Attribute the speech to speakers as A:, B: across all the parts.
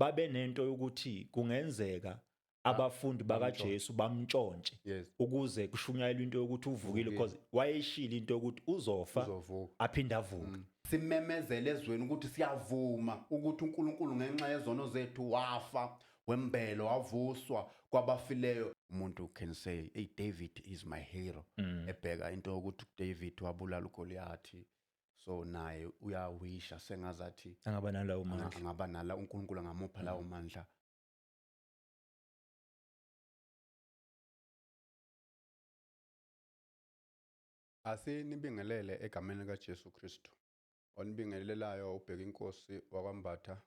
A: Babenento yokuthi kungenzeka abafundi bakaJesu bamntshontshe ukuze kushunyayelwe into yokuthi uvukile, because wayeshilo into yokuthi uzofa aphinde avuke.
B: Simemezele ezweni ukuthi siyavuma ukuthi uNkulunkulu ngenxa yezono zethu wafa, wembelo, wavuswa kwabafileyo. Umuntu can say, "Hey, David is my hero." Ebheka into yokuthi David wabulala uGoliath, so naye uyawisha sengazathi
A: angaba nalawo mandla,
B: angaba nala, uNkulunkulu angamupha lawo mandla. Asinibingelele egameni likaJesu Kristu. Onibingelelayo ubheka inkosi wakwaMbatha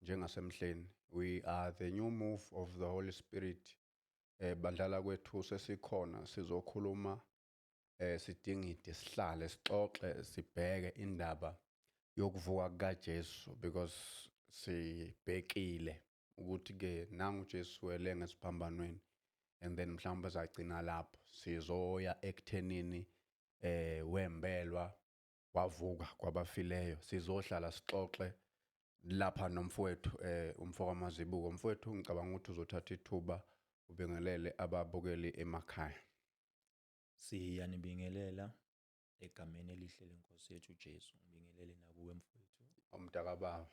B: njengasemhleni. We are the new move of the Holy Spirit. Bandlala kwethu sesikhona sizokhuluma, sidingide, sihlale sixoxe, sibheke indaba yokuvuka kukaJesu, because sibhekile ukuthi ke nangu uJesu wele ngesiphambanweni and then mhlawumbe sagcina lapho, sizoya ekuthenini wembelwa wavuka kwabafileyo. Sizohlala sixoxe lapha nomfowethu, umfo kaMazibuko. Mfowethu, ngicabanga ukuthi uzothatha ithuba ubingelele ababukeli emakhaya.
A: Siyanibingelela egameni elihle lenkosi yethu uJesu. Ngibingelele nakuwe mfowethu.
B: Umntakababa.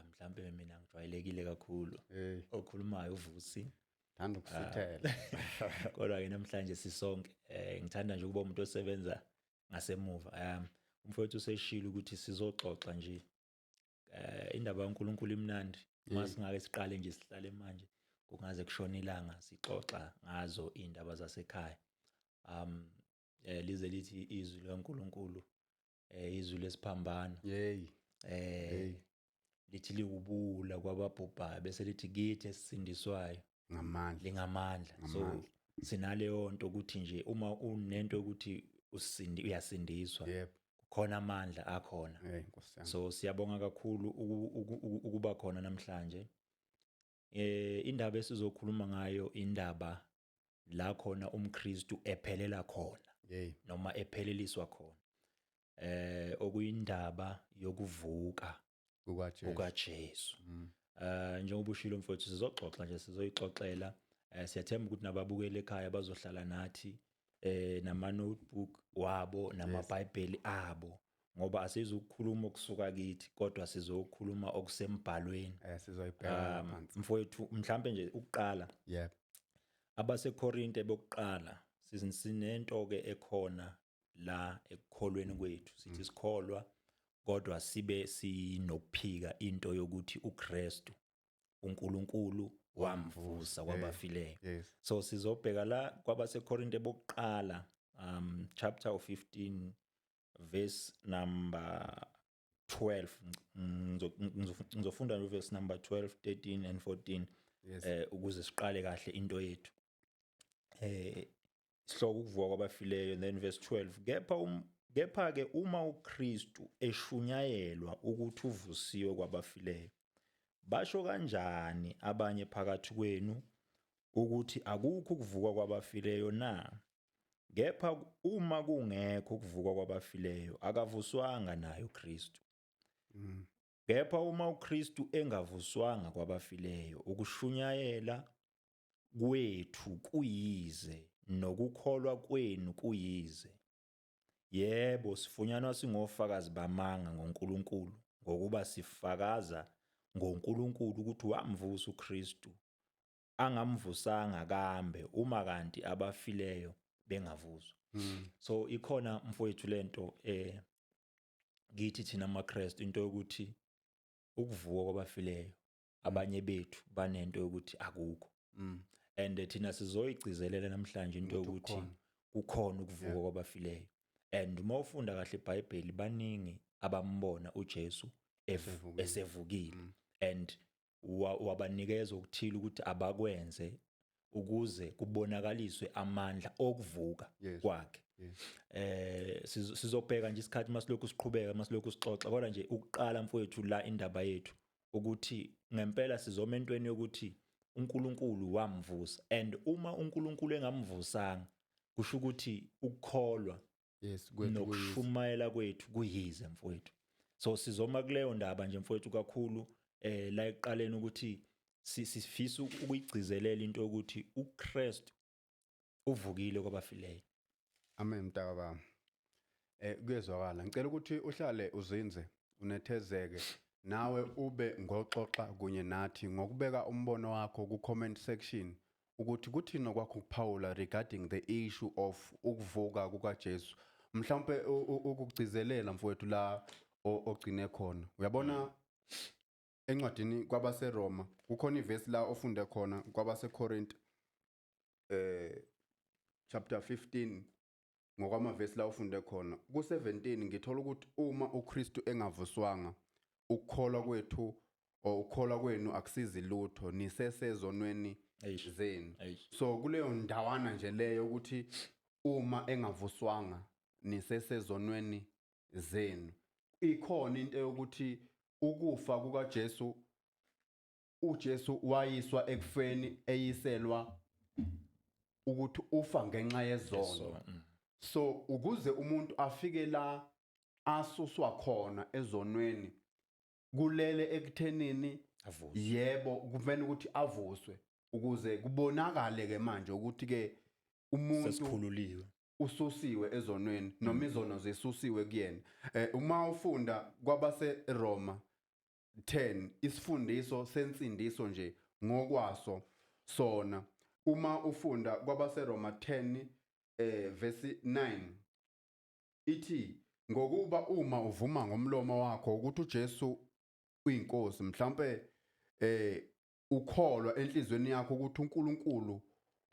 A: Mhlambe mina ngijwayelekile kakhulu.
B: Hey.
A: Okhulumayo uVusi.
B: Thanda ukusithela.
A: Kodwa ke namhlanje sisonke, ngithanda nje ukuba umuntu osebenza ngasemuva. Umfowethu useshilo ukuthi sizoxoxa nje. Indaba kaNkuluNkulu imnandi. Uma singake siqale nje sihlale manje kungaze kushone ilanga sixoxa ngazo indaba zasekhaya. Lize lithi izwi likaNkuluNkulu, izwi lesiphambano.
B: Yey.
A: Lithi liwubula kwababhubhayo bese lithi kithi esisindiswayo
B: ngamandla,
A: lingamandla. So sinaleyo nto ukuthi nje uma unento ukuthi usindi uyasindiswa, kukhona amandla akhona.
B: Hey, Nkosi yami.
A: So siyabonga kakhulu ukuba khona namhlanje. Indaba esizokhuluma ngayo indaba la khona umKristu ephelela khona. Noma epheleliswa khona. Okuyindaba yokuvuka kukaJesu. Njengoba ushilo mfowethu, sizoxoxa nje, sizoyixoxela. Siyathemba ukuthi nababukeli ekhaya bazohlala nathi, nama notebook wabo namaBhayibheli abo, ngoba asizukukhuluma okusuka kithi kodwa sizokhuluma okusembhalweni.
B: Sizoyibheka phansi.
A: Mfowethu, mhlambe nje ukuqala. AbaseKorinte bokuqala sinento ke ekhona la ekukholweni kwethu, sithi sikholwa kodwa sibe sinokuphika into yokuthi uKristu uNkulunkulu wamvusa kwabafileyo. So sizobheka la kwabaseKorinte bokuqala, chapter 15 verse number 12. Ngizofunda verse number 12, 13 and 14, ukuze siqale kahle into yethu. Isihloko ukuvuka kwabafileyo, and then verse 12, kepha ke uma uKristu eshunyayelwa ukuthi uvusiwe kwabafileyo, basho kanjani abanye phakathi kwenu ukuthi akukho ukuvuka kwabafileyo na? Kepha uma kungekho ukuvuka kwabafileyo, akavuswanga naye uKristu. Kepha uma uKristu engavuswanga kwabafileyo, ukushunyayela kwethu kuyize nokukholwa kwenu kuyize. Yebo, sifunyanwa singofakazi bamanga ngoNkulunkulu, ngokuba sifakaza ngoNkulunkulu ukuthi wamvusa uKristu, angamvusanga kambe uma kanti abafileyo bengavuswa. So ikhona mfowethu lento kithi thina amaKristu, into yokuthi ukuvuka kwabafileyo, abanye bethu banento yokuthi akukho. And thina sizoyigcizelela namhlanje into yokuthi kukhona ukuvuka kwabafileyo. And uma ufunda kahle iBhayibheli, baningi abambona uJesu esevukile. And wabanikeza okuthile ukuthi abakwenze ukuze kubonakaliswe amandla okuvuka kwakhe. Sizobheka nje isikhathi masilokhu siqhubeka, masilokhu sixoxa, kodwa nje ukuqala mfowethu la indaba yethu ukuthi ngempela sizoma entweni yokuthi uNkulunkulu wamvusa, and uma uNkulunkulu engamvusanga kusho ukuthi ukukholwa nokushumayela kwethu kuyize mfowethu. So sizoma kuleyo ndaba nje mfowethu kakhulu. la ekuqaleni ukuthi sifisa ukuyigcizelela into yokuthi uKristu uvukile kwabafileyo.
B: Amen, mntaka baba. Kuyezwakala. Ngicela ukuthi uhlale uzinze, unethezeke, nawe ube ngoxoxa kunye nathi ngokubeka umbono wakho ku comment section ukuthi kuthini okwakho ukuphawula regarding the issue of ukuvuka kukaJesu. Mhlawumbe ukugcizelela, mfowethu, la ogcine khona. Uyabona, encwadini kwabaseRoma kukhona ivesi la ofunde khona kwabaseKorinte chapter 15, ngokwamavesi la ufunde khona ku-17, ngithola ukuthi uma uKristu engavuswanga, ukukholwa kwethu or ukukholwa kwenu akusizi lutho, nisesezonweni
A: Eish.
B: zenu.
A: Eish.
B: So kuleyo ndawana nje leyo ukuthi uma engavuswanga, nisesezonweni zenu, ikhona into yokuthi ukufa kukaJesu, uJesu wayiswa ekufeni eyiselwa ukuthi ufa ngenxa yezono.
A: So.
B: So ukuze umuntu afike la asuswa khona ezonweni, kulele ekuthenini
A: Avuswe.
B: Yebo, kumele ukuthi avuswe ukuze kubonakale ke manje ukuthi ke umuntu
A: sesikhululiwe.
B: Ususiwe ezonweni noma izono zisusiwe kuyena. Uma ufunda kwabase Roma 10, isifundiso sensindiso nje ngokwaso sona, uma ufunda kwabase Roma 10 verse 9, ithi, "Ngokuba uma uvuma ngomlomo wakho ukuthi uJesu uyinkosi, mhlambe ukholwa enhlizweni yakho ukuthi uNkulunkulu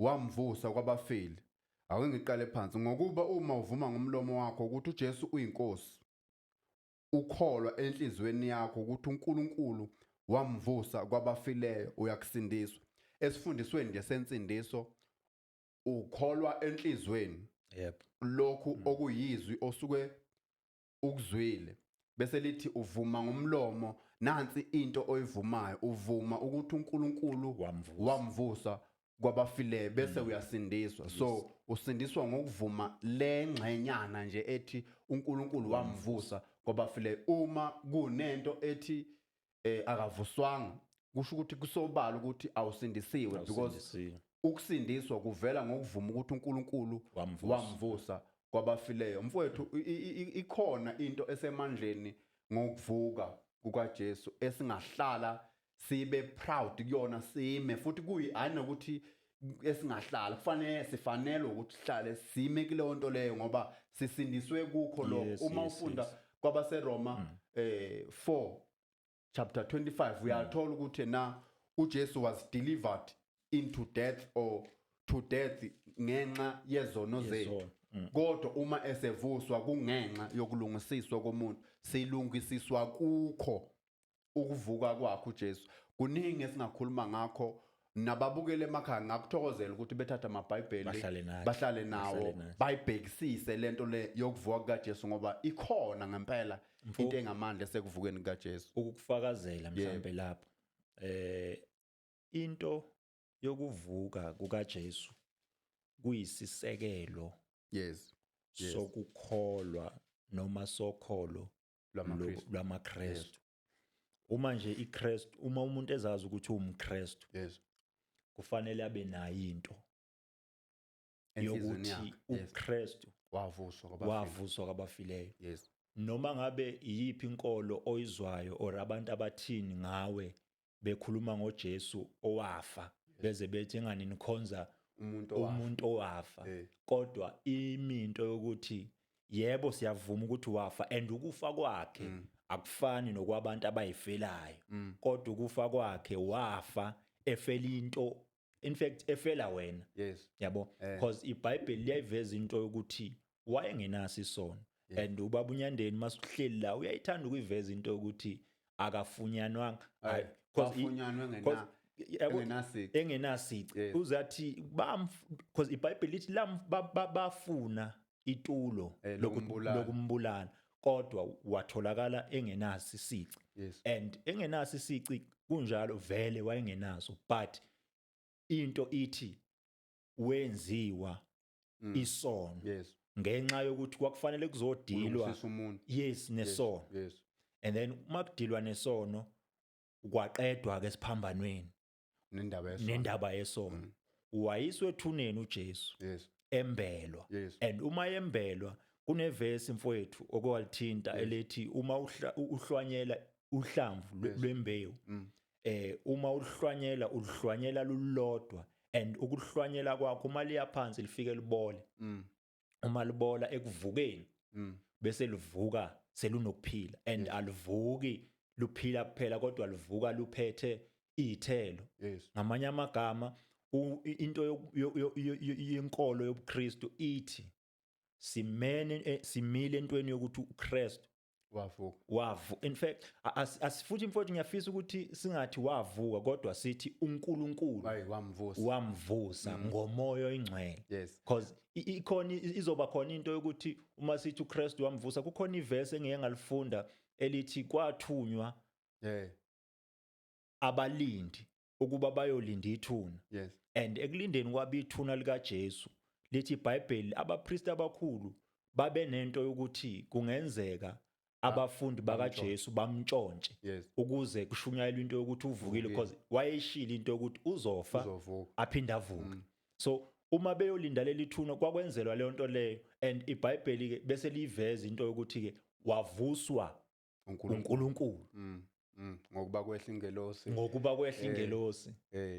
B: wamvusa kwabafile." Ake ngiqale phansi. "Ngokuba uma uvuma ngomlomo wakho ukuthi uJesu uyinkosi, ukholwa enhlizweni yakho ukuthi uNkulunkulu wamvusa kwabafileyo, uyakusindiswa." Esifundisweni nje sensindiso, ukholwa enhlizweni lokhu okuyizwi osuke ukuzwile, bese lithi uvuma ngomlomo. Nansi into oyivumayo: uvuma ukuthi uNkulunkulu
A: wamvusa.
B: Wamvusa kwabafileyo, bese uyasindiswa. So usindiswa ngokuvuma le ngxenyana nje ethi uNkulunkulu wamvusa kwabafileyo. Uma kunento ethi akavuswanga, kusho ukuthi kusobala ukuthi awusindisiwe, because
A: Awusindisiwe.
B: ukusindiswa kuvela ngokuvuma ukuthi uNkulunkulu
A: wamvusa.
B: Wamvusa kwabafileyo. Mfowethu, ikhona into esemandleni ngokuvuka kukaJesu esingahlala sibe proud kuyona, sime futhi kuyi hayi nokuthi esingahlala, kufanele, sifanele ukuthi sihlale sime kuleyo nto leyo ngoba sisindiswe kukho lokho. Uma ufunda kwabaseRoma 4 chapter 25, uyathola ukuthi na uJesu was delivered into death or to death ngenxa yezono zethu.
A: Yezono.
B: Kodwa uma esevuswa, kungenxa yokulungisiswa komuntu. Silungisiswa kukho ukuvuka kwakhe uJesu. Kuningi esingakhuluma ngakho. Nababukele emakhaya, ngakuthokozela ukuthi bethathe amabhayibheli,
A: bahlale nathi.
B: Bahlale nawo,
A: Bahlale nathi.
B: bayibhekisise lento le yokuvuka kukaJesu, ngoba ikhona ngempela into engamandla esekuvukeni kukaJesu.
A: Ukukufakazela mhlambe lapho, into yokuvuka kukaJesu kuyisisekelo sokukholwa noma sokholo
B: lwamaKristu.
A: LwamaKristu. Uma nje iKristu, uma umuntu ezazi ukuthi uwumKristu, kufanele abe nayo into
B: enhliziyweni
A: yokuthi
B: yakhe.
A: uKristu
B: wavuswa kwabafileyo.
A: Wavuswa kwabafileyo. Noma ngabe iyiphi inkolo oyizwayo or abantu abathini ngawe bekhuluma ngoJesu owafa, beze bethi engani nikhonza
B: umuntu owafa.
A: Umuntu owafa. Kodwa iminto yokuthi yebo, siyavuma ukuthi wafa, and ukufa kwakhe akufani nokwabantu abayifelayo, kodwa ukufa kwakhe, wafa efela into, in fact efela wena, yabo, because iBhayibheli liyayiveza into yokuthi wayengenaso isono. And ubaba uNyandeni, masihleli la, uyayithanda ukuyiveza into yokuthi akafunyanwanga.
B: Ayi, wafunyanwe
A: yabo,
B: engenasici.
A: Engenasici. Uzathi because iBhayibheli lithi bafuna itulo
B: lokumbulala.
A: Lokumbulala, kodwa watholakala engenaso isici. And engenaso isici kunjalo, vele wayengenaso, but into ithi wenziwa isono ngenxa yokuthi kwakufanele kuzodilwa
B: Ulungisisa umuntu.
A: Yes, nesono. And then uma kudilwa nesono Kwaqedwa ke esiphambanweni
B: nendaba yesono.
A: Nendaba yesono. Wayiswe ethuneni uJesu, embelwa. And uma embelwa, kunevesi, mfowethu, okwalithinta elithi uma uhlwanyela uhlamvu lwembewu, uma uhlwanyela, uhlwanyela lulodwa, and ukuhlwanyela kwakho, uma liya phansi lifike libole. Uma libola, ekuvukeni bese livuka selunokuphila, and alivuki luphila kuphela, kodwa livuka luphethe iy'thelo. Ngamanye amagama, into yenkolo yobuKristu ithi simene, simile entweni yokuthi uKristu
B: wavuka.
A: Wavu in fact, asifuthi, mfowethu, ngiyafisa ukuthi singathi wavuka, kodwa sithi uNkulunkulu
B: hayi, wamvusa.
A: Wamvusa ngomoya oyingcwele. Because ikhona, izoba khona into yokuthi uma sithi uKristu wamvusa, kukhona ivesi engike ngalifunda elithi kwathunywa abalindi ukuba bayolinda ithuna, and ekulindeni kwabo ithuna likaJesu, lithi iBhayibheli abapristi abakhulu babe nento yokuthi kungenzeka abafundi bakaJesu bamntshontshe ukuze kushunyayelwe into yokuthi uvukile,
B: Uvukile.
A: because wayeshilo into yokuthi uzofa
B: uzovuka,
A: aphinde avuke. So uma beyolinda leli thuna, kwakwenzelwa leyo nto leyo, and iBhayibheli ke bese liyiveza into yokuthi ke wavuswa
B: uNkulunkulu.
A: uNkulunkulu.
B: Ngokuba kwehla ingelosi.
A: Ngokuba kwehla ingelosi.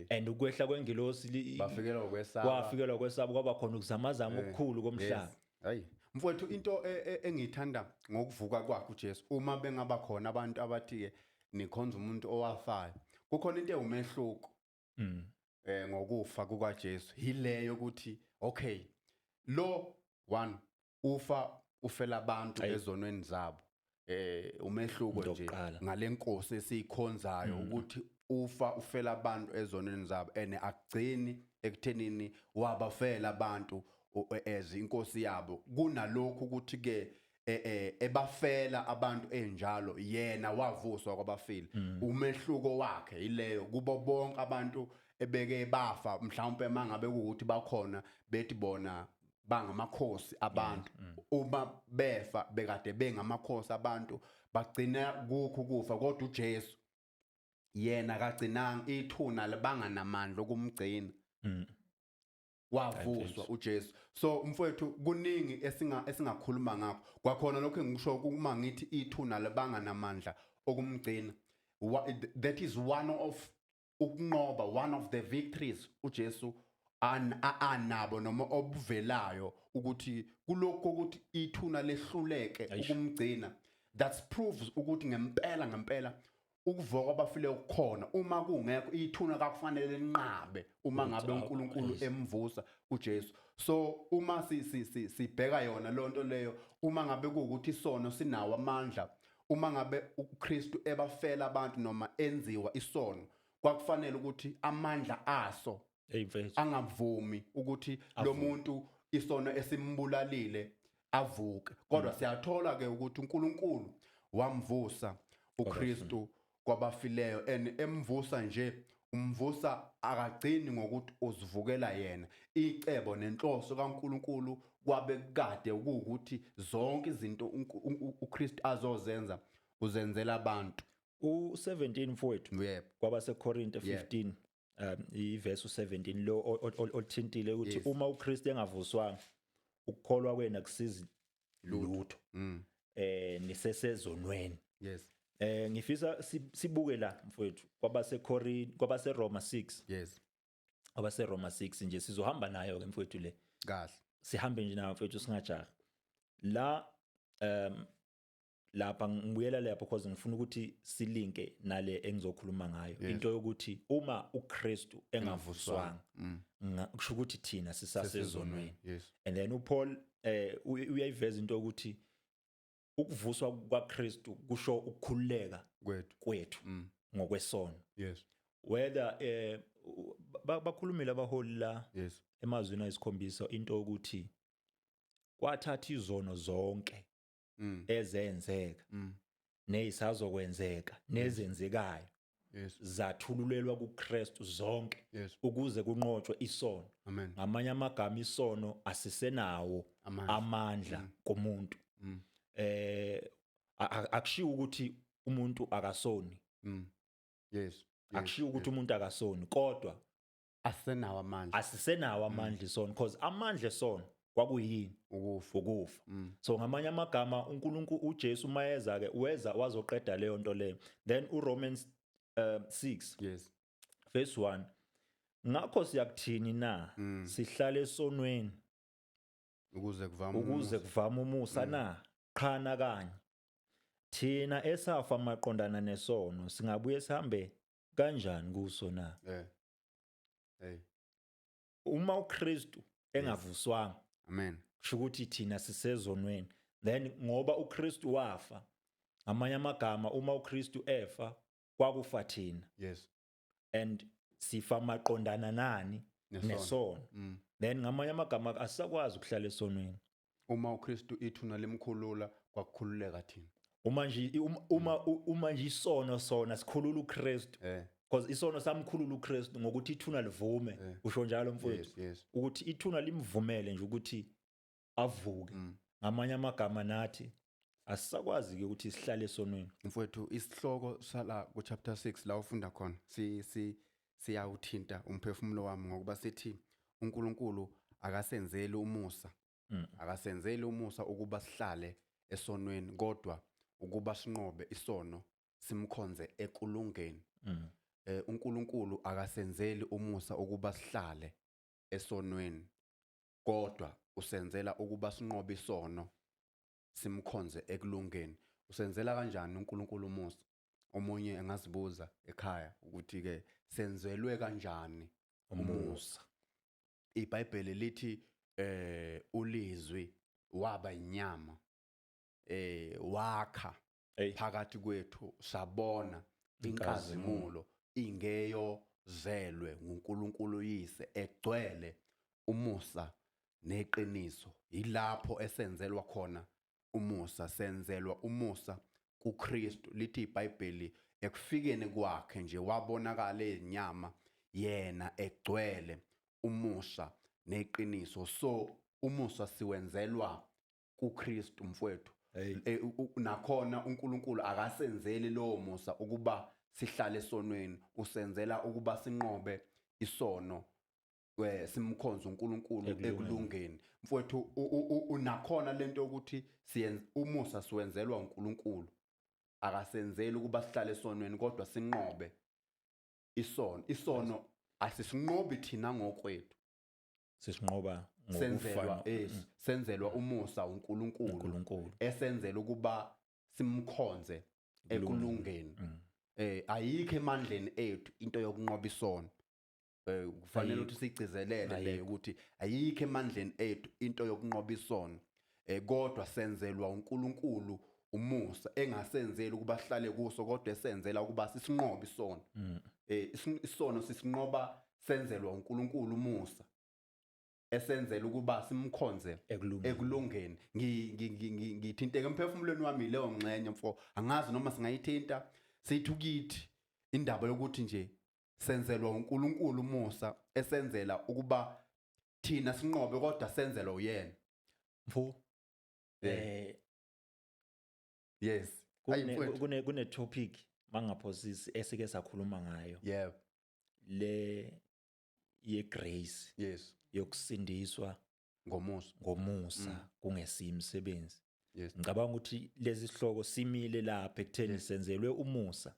A: And ukwehla kwengelosi
B: bafikelwa ukwesaba.
A: Kwafikelwa kwesaba, kwaba khona ukuzamazama okukhulu komhlaba.
B: Yes. Hayi. Mfowethu, into engiyithanda ngokuvuka kwakhe uJesu, uma bengaba khona abantu abathi ke nikhonza umuntu owafayo, kukhona into ewumehluko ngokufa kukaJesu, yileyo ukuthi okay, lo one ufa ufela abantu ezonweni zabo, umehluko
A: Into
B: nje
A: yokuqala.
B: ngalenkosi esiyikhonzayo ukuthi ufa ufela abantu ezonweni zabo, and akugcini ekuthenini wabafela abantu as inkosi yabo, kunalokhu ukuthi ke ebafela abantu enjalo, yena wavuswa kwabafile. Umehluko wakhe ileyo kubo bonke abantu ebeke bafa. Mhlawumbe mangabe kuwukuthi bakhona bethi bona bangamakhosi abantu, uma befa bekade bengamakhosi abantu, bagcina kukho kufa, kodwa uJesu yena kagcinanga, ithuna libanga namandla okumgcina. Wavuswa uJesu. So mfowethu, kuningi esingakhuluma ngakho. Kwakhona lokho engikusho, uma ngithi ithuna libanga namandla okumgcina, that is one of ukunqoba, one of the victories uJesu anabo noma obuvelayo, ukuthi kulokho ukuthi ithuna lehluleke ukumgcina, that proves ukuthi ngempela ngempela ukuvuka kwabafileyo kukhona. Uma kungekho, ithuna kakufanele linqabe uma ngabe uNkulunkulu emvusa uJesu. So uma sibheka yona lonto leyo, uma ngabe kuwukuthi isono sinawo amandla, uma ngabe uKristu ebafela abantu noma enziwa isono, kwakufanele ukuthi amandla aso
A: Hey mfethu.
B: angavumi ukuthi lo muntu isono esimbulalile avuke. Kodwa siyathola ke ukuthi uNkulunkulu wamvusa uKristu kwabafileyo, and emvusa nje, umvusa akagcini ngokuthi uzivukela yena. Icebo nenhloso kaNkulunkulu kwabe kade ukuthi zonke izinto uKristu azozenza, uzenzela abantu.
A: U17, mfowethu, kwabaseKorinte 15, ivesi u17 lo olithintile ukuthi uma uKristu engavuswanga, ukukholwa kwena kusizi lutho, nisesezonweni. Ngifisa sibuke la, mfowethu, kwabaseKorinte, kwabaseRoma 6. KwabaseRoma 6 nje, sizohamba nayo ke, mfowethu, le.
B: Kahle.
A: Sihambe nje nayo, mfowethu, singajahi la. Lapha ngibuyela lapho because ngifuna ukuthi silinke nale engizokhuluma ngayo, into yokuthi uma uKristu engavuswanga, kusho ukuthi thina sisasezonweni. And then uPaul uyayiveza into yokuthi ukuvuswa kukaKristu kusho ukukhululeka
B: kwethu
A: kwethu ngokwesono. Whether bakhulumile abaholi la emazwini ayisikhombisa into yokuthi kwathatha izono zonke ezenzeka nezisazokwenzeka nezenzekayo zathululelwa kuKristu zonke ukuze kunqotshwe isono.
B: Amen.
A: Ngamanye amagama, isono asisenawo
B: amandla.
A: Amandla kumuntu. Akushiwo ukuthi umuntu akasoni.
B: Yes.
A: Akushiwo ukuthi umuntu akasoni, kodwa
B: asenawo amandla.
A: Asisenawo amandla isono, because amandla esono kwakuyini?
B: Ukufa.
A: Ukufa. So ngamanye amagama, uNkulunkulu uJesu mayeza ke, weza wazoqeda leyo nto leyo. Then uRomans 6 verse 1, ngakho siyakuthini na? Sihlale esonweni
B: ukuze kuvame
A: ukuze
B: umusa.
A: Kuvame umusa na? Qha nakanye! Thina esafa maqondana nesono, singabuye sihambe kanjani kuso na?
B: Hey.
A: Uma uKristu engavuswanga,
B: Amen.
A: kusho ukuthi thina sisezonweni. Then ngoba uKristu wafa, ngamanye amagama, uma uKristu efa, kwakufa thina and sifa maqondana nani?
B: Nesono.
A: Nesono. Then ngamanye amagama, asisakwazi ukuhlala esonweni.
B: Uma uKristu ithuna limkhulula, kwakukhululeka thina.
A: Uma nje isono sona sikhulula uKristu, because isono samkhulula uKristu ngokuthi ithuna livume. Usho njalo, mfowethu?
B: Yes.
A: Ukuthi ithuna limvumele nje ukuthi avuke. Ngamanye amagama, nathi asisakwazi ke ukuthi sihlale esonweni.
B: Mfowethu, isihloko sala ku chapter 6 la ufunda khona si si siyawuthinta umphefumulo wami, ngokuba sithi uNkulunkulu akasenzeli umusa. Akasenzeli umusa ukuba sihlale esonweni, kodwa ukuba sinqobe isono, simkhonze ekulungeni. UNkulunkulu akasenzeli umusa ukuba sihlale esonweni, kodwa usenzela ukuba sinqobe isono, simkhonze ekulungeni. Usenzela kanjani uNkulunkulu umusa? Omunye engazibuza ekhaya ukuthi ke senzelwe kanjani
A: umusa?
B: IBhayibheli lithi ulizwi waba inyama, wakha
A: Hey.
B: phakathi kwethu, sabona inkazimulo ingeyozelwe nguNkulunkulu uyise, egcwele umusa neqiniso. Yilapho esenzelwa khona umusa. Senzelwa umusa kuKristu. Lithi iBhayibheli, ekufikeni kwakhe nje wabonakala enyama yena, egcwele umusa neqiniso. So umusa siwenzelwa kuKristu, mfowethu.
A: Hey.
B: Nakhona uNkulunkulu akasenzeli lowo musa ukuba sihlale esonweni, usenzela ukuba sinqobe isono, simkhonze uNkulunkulu
A: ekulungeni.
B: Ekulungeni, mfowethu. Unakhona lento yokuthi siyenza umusa, siwenzelwa uNkulunkulu, akasenzeli ukuba sihlale esonweni, kodwa sinqobe isono. Isono asisinqobi thina ngokwethu.
A: Sisinqoba
B: senzelwa
A: ngokufa.
B: Yes, senzelwa umusa uNkulunkulu
A: uNkulunkulu
B: esenzela ukuba simkhonze ekulungeni. Ayikho emandleni ethu into yokunqoba isono. Kufanele
A: Ayikho.
B: ukuthi siyigcizelele
A: Ayikho.
B: leyo, ukuthi ayikho emandleni ethu into yokunqoba isono, kodwa senzelwa uNkulunkulu umusa, engasenzeli ukuba sihlale kuso, kodwa esenzela ukuba sisinqobe isono. Isono sisinqoba senzelwa uNkulunkulu umusa, esenzela ukuba simkhonze
A: ekulungeni.
B: Ekulungeni. Ngithinteke emphefumulweni wami leyo ngxenye, mfo. Angazi noma singayithinta, sithi ukithi indaba yokuthi nje senzelwa uNkulunkulu umusa, esenzela ukuba thina sinqobe, kodwa senzelwa uyena.
A: Mfo,
B: Yes. Ayi, mfowethu.
A: Kune topic, mangaphosisi, esike sakhuluma ngayo, le ye grace, yokusindiswa
B: ngomusa.
A: Ngomusa, kungesiyo imisebenzi. Ngicabanga ukuthi lezi sihloko simile lapha ekutheni senzelwe umusa.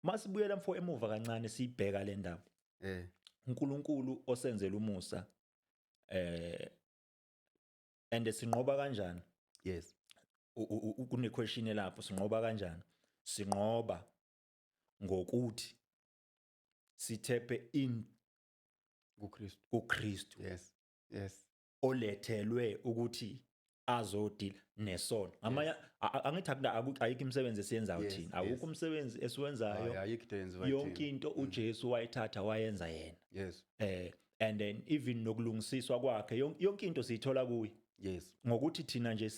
A: Masibuyela, mfo, emuva kancane, siyibheka le ndaba, uNkulunkulu osenzela umusa, and sinqoba kanjani? Kune question lapho, sinqoba kanjani? Sinqoba ngokuthi sithephe in
B: kuKristu.
A: kuKristu olethelwe ukuthi azodila nesono. Ngamanye angithi ayikho imisebenzi esiyenzayo thina, awukho umsebenzi esiwenzayo.
B: Hayi, ayikho into eyenziwa
A: Yonke
B: yithina.
A: into uJesu wayithatha wayenza yena. And then even nokulungisiswa kwakhe, yonke into siyithola kuye ngokuthi thina nje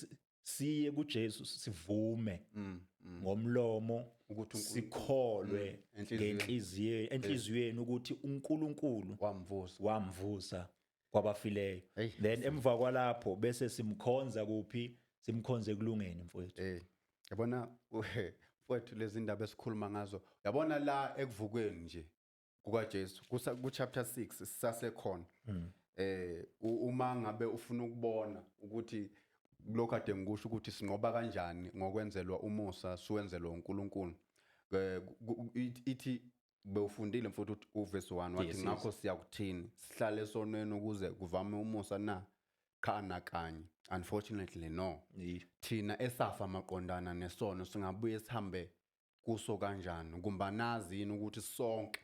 A: siye kuJesu, sivume ngomlomo
B: ukuthi
A: sikholwe
B: enhliziyweni.
A: Ngenhliziyo, enhliziyweni, ukuthi uNkulunkulu
B: wamvusa.
A: Wamvusa kwabafileyo.
B: Hey.
A: Then emva kwalapho bese simkhonza kuphi? Simkhonze ekulungeni, mfowethu.
B: Yabona, Mfowethu, lezi ndaba esikhuluma ngazo, yabona la ekuvukweni nje kukaJesu, ku chapter 6 sisasekhona. Uma ngabe ufuna ukubona ukuthi lokho kade ngikusho ukuthi sinqoba kanjani ngokwenzelwa umusa, siwenzelwa uNkulunkulu. Ithi bewufundile, mfowethu, uverse 1 wathi, "Ngakho siyakuthini? Sihlale esonweni ukuze kuvame umusa na? Cha, nakanye." Unfortunately, no. Thina esafa maqondana nesono singabuye sihambe kuso kanjani? Kumba nazi yini ukuthi sonke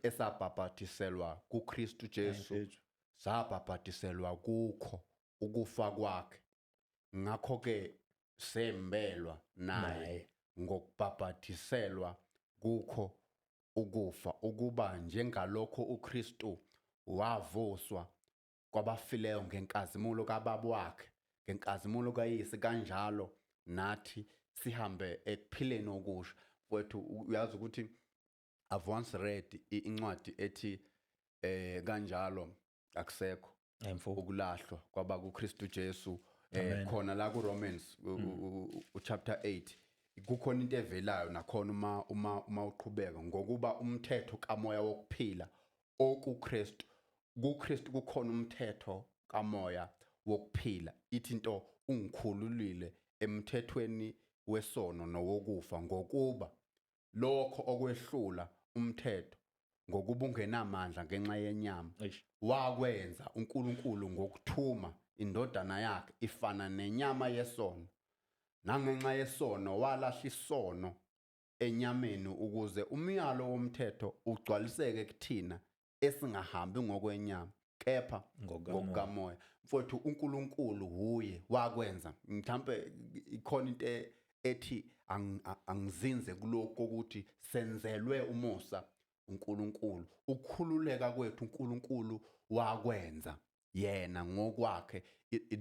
B: esabhabhadiselwa kuKristu Jesu
A: Mfethu.
B: sabhabhadiselwa kukho ukufa kwakhe? Ngakho ke sembelwa naye
A: Naye.
B: ngokubhabhadiselwa kukho ukufa, ukuba njengalokho uKristu wavuswa kwabafileyo ngenkazimulo kaBaba wakhe, ngenkazimulo kaYise, kanjalo nathi sihambe ekuphileni okusha. Mfowethu, uyazi ukuthi I've once read incwadi ethi kanjalo akusekho
A: Hayi mfo.
B: ukulahlwa kwaba kuKristu Jesu.
A: Amen.
B: Khona la ku Romans u chapter 8 kukhona into evelayo nakhona uma uqhubeka, ngokuba umthetho kamoya wokuphila okuKristu, kuKristu kukhona umthetho kamoya wokuphila, ithi into ungikhululile emthethweni wesono nowokufa, ngokuba lokho okwehlula umthetho ngokuba ungenamandla ngenxa yenyama wakwenza uNkulunkulu ngokuthuma indodana yakhe ifana nenyama yesono, nangenxa yesono walahla isono enyameni, ukuze umyalo womthetho ugcwaliseke kuthina esingahambi ngokwenyama kepha
A: Ngokukamoya.
B: ngokukamoya. Mfowethu, uNkulunkulu huye wakwenza. Mhlambe ikhona into ethi angizinze kulokho ukuthi senzelwe umusa uNkulunkulu, ukukhululeka kwethu uNkulunkulu wakwenza yena ngokwakhe.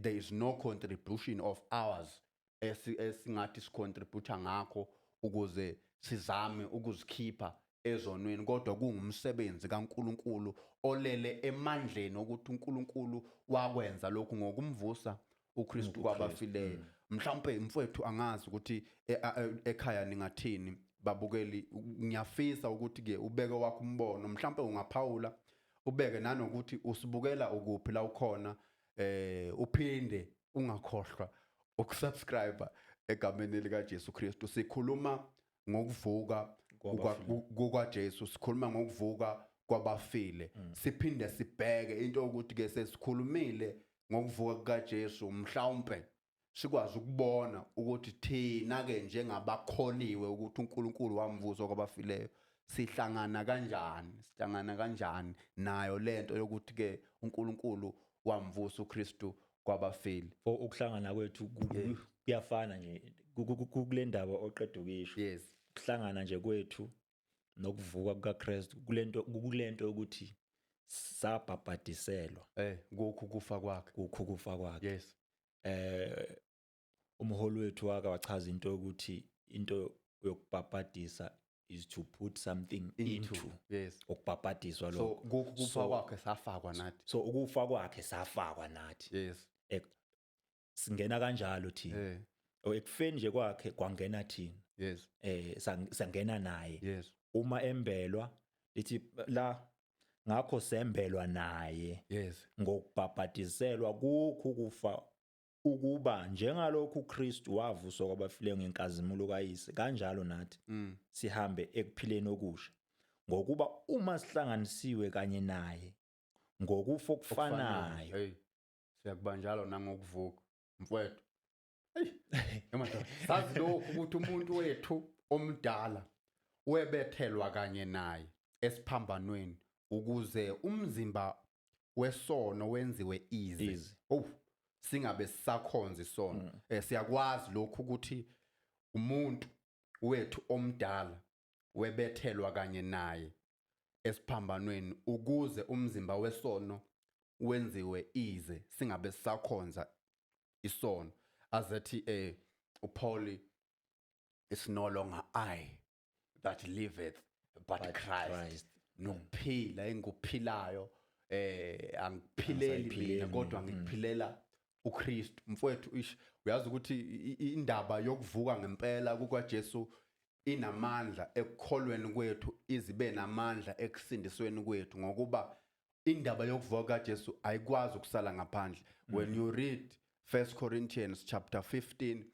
B: There is no contribution of ours esingathi sicontribute ngakho ukuze sizame ukuzikhipha ezonweni, kodwa kungumsebenzi kaNkulunkulu olele emandleni ukuthi uNkulunkulu wakwenza lokhu ngokumvusa uKristu kwabafileyo. Mhlawumbe, mfowethu, angazi ukuthi ekhaya ningathini, babukeli. Ngiyafisa ukuthi ke ubeke wakho umbono, mhlawumbe ungaphawula, ubeke nanokuthi usibukela ukuphi la ukhona, uphinde ungakhohlwa ukusubscribe egameni lika Jesu Kristu. Sikhuluma ngokuvuka kukaJesu, sikhuluma ngokuvuka kwabafile. Siphinde sibheke into yokuthi ke sesikhulumile ngokuvuka kukaJesu, mhlawumbe sikwazi ukubona ukuthi thina ke njengabakholiwe ukuthi uNkulunkulu wamvusa kwabafileyo sihlangana kanjani, sihlangana kanjani nayo lento yokuthi ke uNkulunkulu wamvusa uKristu kwabafile.
A: For ukuhlangana kwethu kuyafana nje kule ndaba oqeda ukuyisho. Ukuhlangana nje kwethu nokuvuka kukaKristu kulento yokuthi sabhabhadiselwa
B: kukho kufa kwakhe.
A: Kukho kufa kwakhe. Umholi wethu waka wachaza into yokuthi into yokubhabhadisa is to put something into, ukubhabhadiswa
B: So
A: lokho.
B: kukho kufa kwakhe safakwa nathi.
A: So ukufa kwakhe safakwa nathi. Singena kanjalo thina. Ekufeni nje kwakhe kwangena thina. Sangena naye. Uma embelwa, lithi la, ngakho sembelwa naye ngokubhabhadiselwa kukho ukufa, ukuba njengalokhu uKristu wavuswa kwabafileyo ngenkazimulo kaYise, kanjalo nathi sihambe ekuphileni okusha. Ngokuba uma sihlanganisiwe kanye naye ngokufa okufanayo,
B: Hey, siyakuba njalo nangokuvuka, mfowethu. Hey, emadoda, sazi lokhu ukuthi umuntu wethu omdala webethelwa kanye naye esiphambanweni ukuze umzimba wesono wenziwe ize.
A: Ize.
B: Oh, singabe sisakhonza isono. Siyakwazi lokhu ukuthi umuntu wethu omdala webethelwa kanye naye esiphambanweni ukuze umzimba wesono wenziwe ize, singabe sisakhonza isono. Azethi uPaul, "It's no longer I that liveth but
A: But
B: Christ."
A: Christ.
B: Nokuphila engikuphilayo angikuphileli
A: Angisayiphileli
B: mina, kodwa
A: mina.
B: ngikuphilela uKristu. Mfowethu, ish, uyazi ukuthi indaba yokuvuka ngempela kukaJesu inamandla ekukholweni kwethu, izibe namandla ekusindisweni kwethu, ngokuba indaba yokuvuka kaJesu ayikwazi ukusala ngaphandle. When you read 1 Corinthians chapter 15,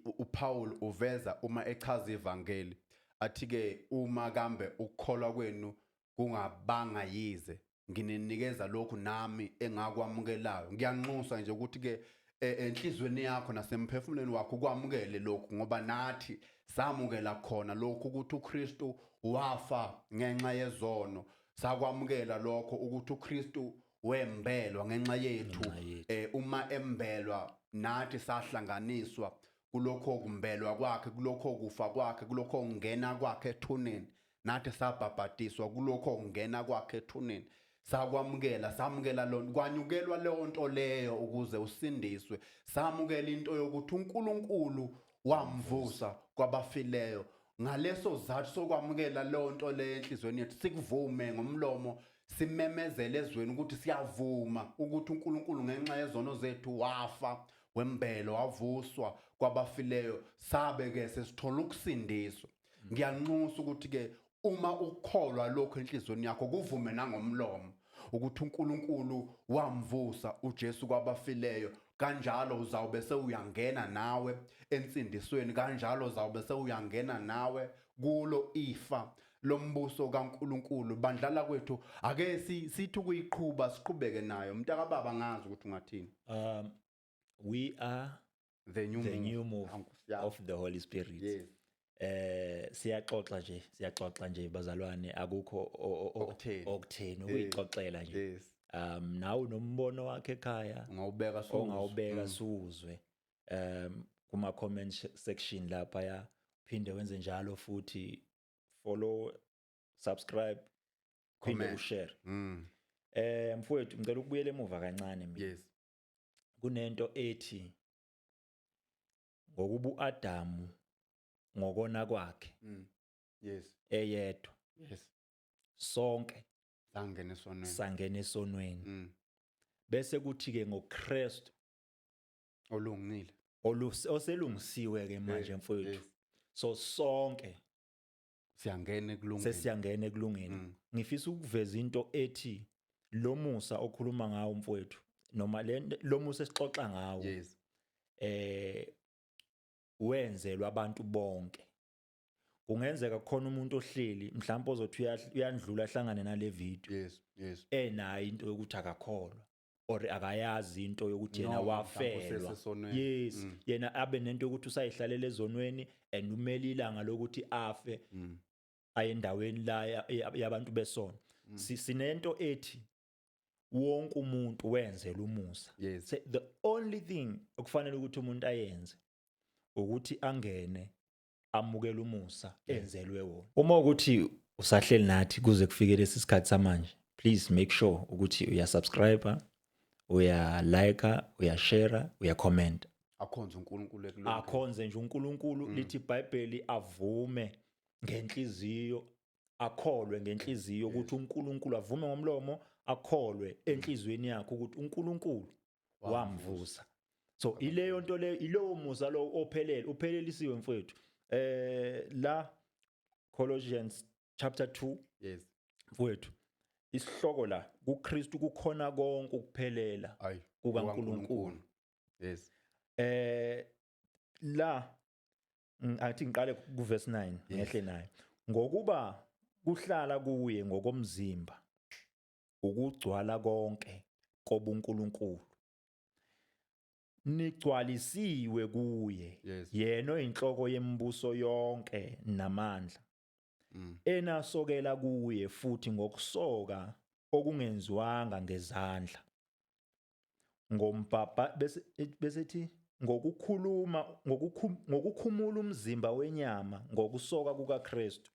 B: uPaul uveza uma echaza ivangeli, athi ke, "Uma kambe ukukholwa kwenu kungabanga yize, ngininikeza lokhu nami engakwamukelayo." Ngiyanxusa nje ukuthi ke enhlizweni yakho nasemphefumulweni wakho kwamukele lokhu, ngoba nathi samukela khona lokhu ukuthi uKristu wafa ngenxa yezono, sakwamukela lokho ukuthi uKristu wembelwa ngenxa yethu.
A: Ngenxa yethu.
B: Uma embelwa, nathi sahlanganiswa kulokho kumbelwa kwakhe, kulokho kufa kwakhe, kulokho kungena kwakhe ethuneni. Nathi sabhabhadiswa kulokho kungena kwakhe ethuneni, sakwamukela, samukela lona, kwanyukelwa leyo nto leyo ukuze usindiswe. Samukela into yokuthi uNkulunkulu wamvusa kwabafileyo. Ngaleso sizathu sokwamukela leyo nto leyo enhliziyweni yethu, sikuvume ngomlomo, simemezele ezweni ukuthi siyavuma ukuthi uNkulunkulu ngenxa yezono zethu wafa, wembelwa, wavuswa kwabafileyo, sabe ke sesithola ukusindiswa. Ngiyanxusa ukuthi ke uma ukholwa lokho enhliziyweni yakho, kuvume nangomlomo ukuthi uNkulunkulu wamvusa uJesu kwabafileyo. Kanjalo uzawube sewuyangena nawe ensindisweni, kanjalo uzawube sewuyangena nawe kulo ifa lombuso kaNkulunkulu. Bandla lakwethu, ake sithi ukuyiqhuba, siqhubeke nayo. Mntakababa, ngazi ukuthi ungathini.
A: We are
B: the new
A: the
B: move.
A: New move
B: Nkosi yami.
A: Of the Holy Spirit. Siyaxoxa nje, siyaxoxa nje bazalwane, akukho
B: Okutheni.
A: Okutheni, ukuyixoxela nje. Nawe nombono wakhe ekhaya
B: ungawubeka suwuzwe.
A: Ongawubeka siwuzwe kuma comment section lapha, ya, phinde wenze njalo futhi, follow, subscribe, phinde
B: Comment.
A: ushare. Mfowethu, ngicela ukubuyela emuva kancane mina. Kunento ethi ngokuba uAdamu ngokona kwakhe eyedwa, sonke
B: sangena esonweni,
A: sangena esonweni. Bese kuthi ke ngoKristu
B: olungile,
A: oselungisiwe ke manje, mfowethu, so sonke
B: siyangena ekulungeni.
A: Sesiyangena ekulungeni. Ngifisa ukuveza into ethi lo musa okhuluma ngawo, mfowethu, noma lo musa esixoxa ngawo, wenzelwa abantu bonke. Kungenzeka khona umuntu ohleli mhlawumbe ozothi uyandlula ahlangane nale video, enayo into yokuthi akakholwa or akayazi into yokuthi yena
B: Noma mhlawumbe
A: wafelwa.
B: usesesonweni.
A: Yes, yena abe nento yokuthi usayihlalela ezonweni and umele ilanga lokuthi afe, aye endaweni la yabantu besono. Sinento ethi wonke umuntu wenzela umusa. The only thing okufanele ukuthi umuntu ayenze ukuthi angene, amukele umusa enzelwe wona. Uma ukuthi usahleli nathi kuze kufike lesi sikhathi samanje, please make sure ukuthi uya subscribe, uya like, uya share, uya comment.
B: Akhonze uNkulunkulu ekulungeni.
A: Akhonze nje uNkulunkulu. Lithi iBhayibheli avume ngenhliziyo, akholwe ngenhliziyo ukuthi uNkulunkulu, avume ngomlomo, akholwe enhliziyweni yakhe ukuthi uNkulunkulu wamvusa. So ileyo nto leyo, ilowo musa lo ophelele, uphelelisiwe, mfowethu. La Colossians chapter 2, mfowethu, isihloko la, kuKristu kukhona konke ukuphelela
B: Ayi
A: kukaNkulunkulu. La athi ngiqale ku verse 9, ngehle nayo. Ngokuba kuhlala kuye ngokomzimba ukugcwala konke kobuNkulunkulu, nigcwalisiwe kuye, yena oyinhloko yembuso yonke namandla, enasokela kuye futhi ngokusoka okungenziwanga ngezandla, ngombhabha, bese ethi ngokukhuluma, ngokukhumula umzimba wenyama ngokusoka kukaKristu,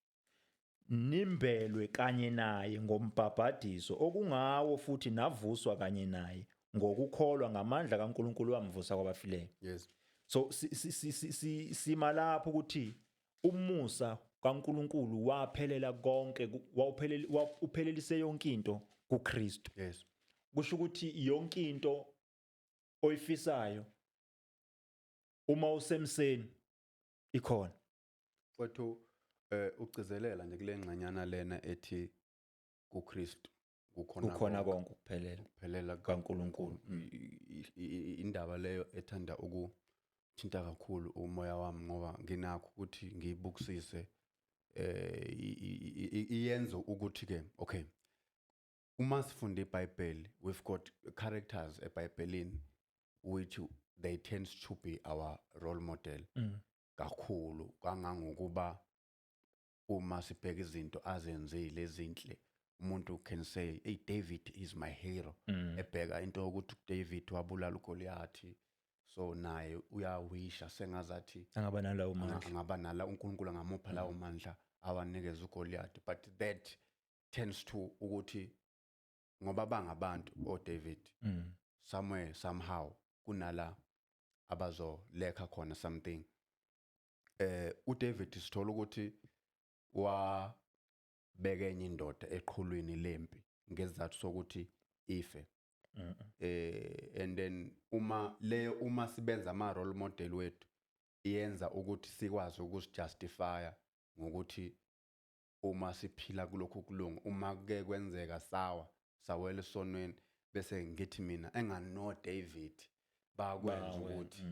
A: nimbelwe kanye naye ngombhabhadiso, okungawo futhi navuswa kanye naye ngokukholwa ngamandla kaNkulunkulu wamvusa kwabafileyo. So sima lapho ukuthi umusa kaNkulunkulu waphelela konke, uphelelise yonke into kuKristu. Kusho ukuthi yonke into. oyifisayo uma usemseni ikhona.
B: Mfowethu, ugcizelela nje kule ngxenyana lena ethi kuKristu kukhona
A: kukhona konke ukuphelela
B: kuphelela
A: kaNkulunkulu.
B: Indaba leyo ethanda ukuthinta kakhulu umoya wami, ngoba nginakho ukuthi ngiyibukisise, iyenza ukuthi ke, okay, uma sifunda iBhayibheli, we've got characters eBhayibhelini which they tend to be our role model kakhulu, kangangokuba uma sibheka izinto azenzile ezinhle, umuntu can say, "Hey, David is my hero." Ebheka into yokuthi David wabulala uGoliath, so naye uyawisha sengazathi
A: angaba nalawo mandla.
B: Angaba nala, uNkulunkulu angamupha lawo mandla awanikeza uGoliath. But that tends to ukuthi ngoba bangabantu oDavid, somewhere, somehow kunala abazolekha khona something. uDavid sithola ukuthi wabeka enye indoda eqhulwini lempi ngezathu sokuthi ife. And then uma leyo, uma sibenza ama role model wethu, iyenza ukuthi sikwazi ukuzijustifya ngokuthi uma siphila kulokhu kulunga, uma kuke kwenzeka sawa, sawela esonweni, bese ngithi mina engano David bakwenza ukuthi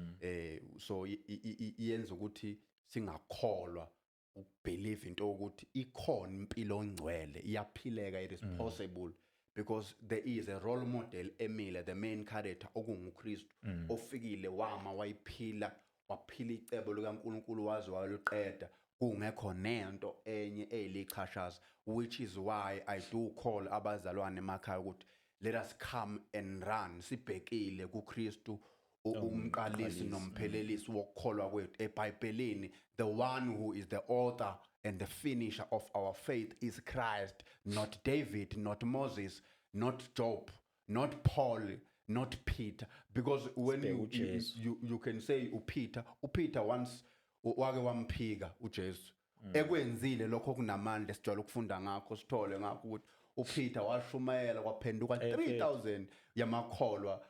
B: so iyenza ukuthi singakholwa ukubelieve into ukuthi ikhona impilo ongcwele, iyaphileka, it is possible, because there is a role model emile, the main character okunguKristu, ofikile, wama, wayiphila, waphila icebo likaNkulunkulu waze waluqeda kungekho nento enye eyilichashaza, which is why I do call abazalwane emakhaya ukuthi let us come and run sibhekile kuKristu, umqalisi nomphelelisi wokukholwa kwethu. EBhayibhelini, the one who is the author and the finisher of our faith is Christ, not David, not Moses, not Job, not Paul, not Peter, because when
A: Sibheke
B: you
A: uJesu.
B: you can say uPeter once wake wamphika uJesu, ekwenzile lokho kunamandla esijwayele ukufunda ngakho, sithole ngakho ukuthi uPeter washumayela, kwaphenduka 3000 yamakholwa,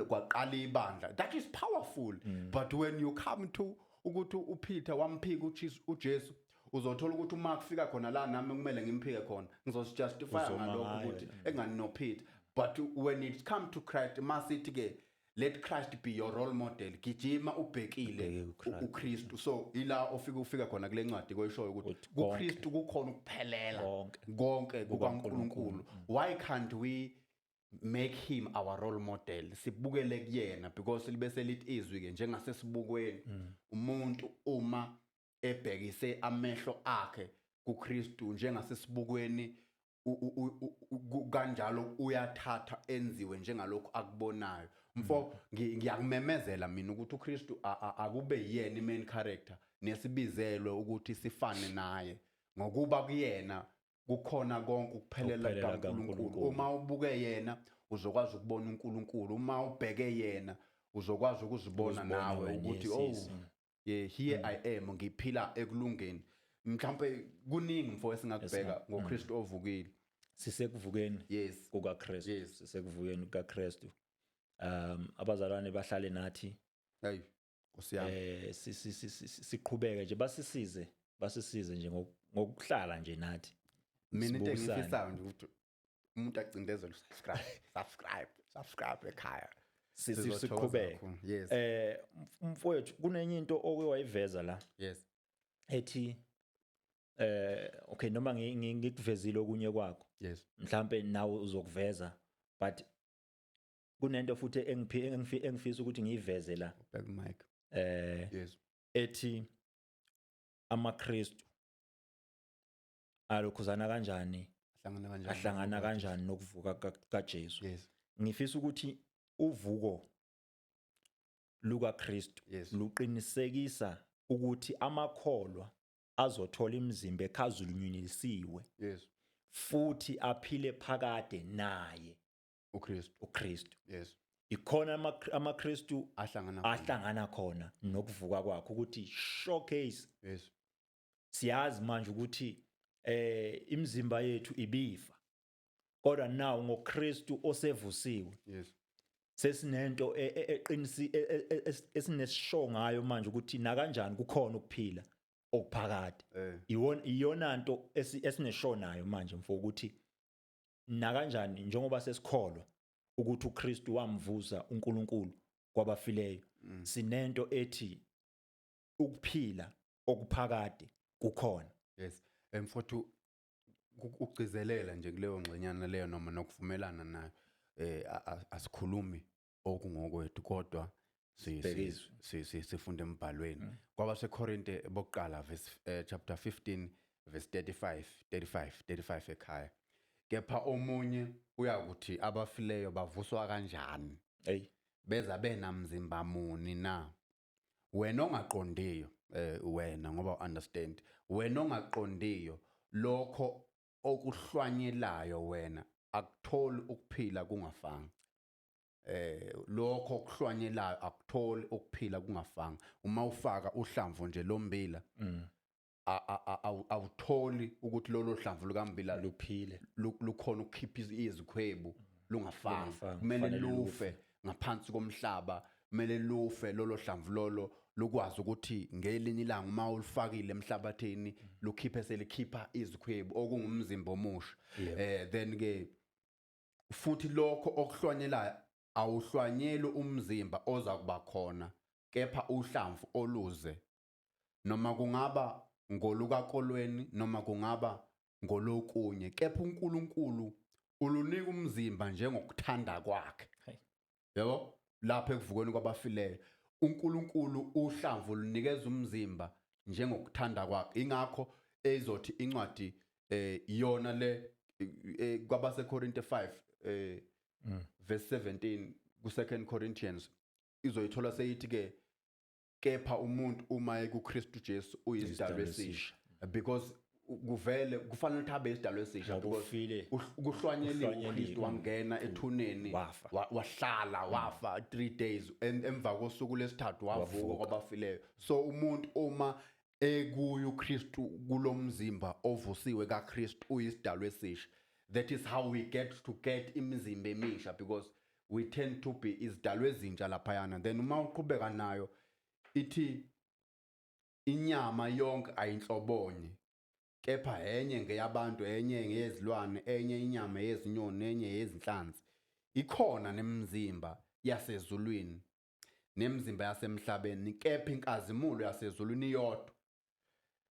B: kwaqala ibandla. That is powerful. But when you come to ukuthi uPeter wamphika uJesu, uzothola ukuthi uma kufika khona la nami kumele ngimphike khona, ngizosijustify
A: Uzoma
B: ngalokho
A: ngayo.
B: ukuthi engani noPeter. But when it come to Christ, masithi ke, let Christ be your role model, gijima ubhekile
A: Ubheke kuChrist.
B: uKristu. So ila ofika ufika khona kule ncwadi koyishoyo ukuthi
A: Ukuthi konke.
B: kuKristu kukhona ukuphelela
A: Konke.
B: Konke kukaNkulunkulu. Why can't we make him our role model, sibukele kuyena? Because libe selithi izwi ke, njengasesibukweni, umuntu uma ebhekise amehlo akhe kuKristu njengasesibukweni, kanjalo uyathatha enziwe njengalokhu akubonayo. Mfo, ngiyakumemezela mina ukuthi uKristu akube yena i-main character, nesibizelwe ukuthi sifane naye, ngokuba kuyena kukhona konke ukuphelela
A: Ukuphelela
B: kaNkulunkulu.
A: kaNkulunkulu.
B: Uma ubuke yena, uzokwazi ukubona uNkulunkulu. Uma ubheke yena, uzokwazi ukuzibona
A: Ukuzibona
B: nawe
A: wena,
B: ukuthi
A: yes,
B: oh yeah, here I am, ngiphila ekulungeni. Mhlawumbe kuningi, mfo, esingakubheka ngoKristu ovukile.
A: Sisekuvukeni kukaKristu. Sisekuvukeni kukaKristu. Abazalwane bahlale nathi.
B: Hey, Nkosi yami.
A: Siqhubeke nje, basisize nje ngokuhlala nje nathi.
B: Mina into
A: Sibukisane.
B: engiyifisayo nje ukuthi umuntu acindezele subscribe, subscribe, subscribe ekhaya. Sizothokoza
A: Siqhubeke.
B: kakhulu. Yes.
A: Mfowethu, kunenye into oke wayiveza la ethi okay, noma ngikuvezile okunye kwakho, mhlambe nawe uzokuveza, but kunento futhi engifisa ukuthi ngiyiveze la.
B: Back mic.
A: Ethi amaKristu alokhuzana kanjani,
B: ahlangana kanjani,
A: ahlangana kanjani nokuvuka kaJesu. Ngifisa ukuthi uvuko lukaKristu luqinisekisa ukuthi amakholwa azothola imizimba ekhazulunyisiwe futhi aphile phakade naye
B: uKristu.
A: uKristu. Ikhona amaKristu
B: ahlangana khona.
A: Ahlangana khona nokuvuka kwakhe, ukuthi showcase. Siyazi manje ukuthi imizimba yethu ibifa, kodwa now ngoKristu osevusiwe. Sesinento eqinisi esinesisho ngayo manje ukuthi nakanjani kukhona ukuphila okuphakade. Iyona nto esinesho nayo manje, mfo, ukuthi nakanjani njengoba sesikholwa ukuthi uKristu wamvusa uNkulunkulu kwabafileyo, sinento ethi ukuphila okuphakade kukhona.
B: Yes, mfowethu, ukugcizelela nje kuleyo ngxenyana leyo noma nokuvumelana nayo, asikhulumi okungokwethu kodwa
A: Sibheke izwi.
B: Sifunda embhalweni kwabaseKorinte bokuqala verse chapter 15 verse 35 35 35 ekhaya: "Kepha omunye uyakuthi, abafileyo bavuswa kanjani?
A: Hey.
B: Beza benamzimba muni na? Wena ongaqondiyo, wena ngoba understand, wena ongaqondiyo, lokho okuhlwanyelayo wena akutholi ukuphila kungafanga. Lokho okuhlwanyelayo akutholi ukuphila kungafanga. Uma ufaka uhlamvu nje lombila, awutholi ukuthi lolo hlamvu lukambila
A: luphile,
B: lukhona ukukhipha izikhwebu lungafanga.
A: Lungafanga,
B: Kumele
A: kufanele.
B: lufe ngaphansi komhlaba, kumele lufe lolo hlamvu lolo, lukwazi ukuthi ngelinye ilanga uma ulufakile emhlabathini lukhiphe, selikhipha izikhwebu okungumzimba omusha. Then ke futhi lokho okuhlwanyelayo awuhlwanyeli umzimba oza kuba khona, kepha uhlamvu oluze, noma kungaba ngolukakolweni noma kungaba ngolokunye, kepha uNkulunkulu ulunika umzimba njengokuthanda kwakhe."
A: Hey.
B: Yabo, lapha ekuvukweni kwabafileyo uNkulunkulu uhlamvu lunikeza umzimba njengokuthanda kwakhe. Ingakho ezothi incwadi iyona le kwabaseKorinte 5 verse 17 ku 2 Corinthians, izoyithola seyithi ke, "Kepha umuntu uma ekuKristu Jesu uyisidalwa esisha," because kuvele kufanele ukuthi abe isidalwa esisha
A: Ngoba
B: because
A: ufile.
B: Kuhlwanyeliwe.
A: Kuhlwanyeliwe.
B: uKristu wangena ethuneni,
A: Wafa.
B: wahlala, wafa 3 days and emva kosuku lesithathu wavuka
A: Wavuka.
B: kwabafileyo. So umuntu uma ekuyo uKristu kulomzimba ovusiwe kaKristu uyisidalwa esisha. That is how we get to get imizimba emisha, because we tend to be izidalwa ezintsha laphayana. Then uma uqhubeka nayo ithi, "Inyama yonke ayinhlobonye, kepha enye ngeyabantu, enye ngeyezilwane, enye inyama yezinyoni, enye yezinhlanzi. Ikhona nemizimba yasezulwini nemizimba yasemhlabeni, kepha inkazimulo yasezulwini iyodwa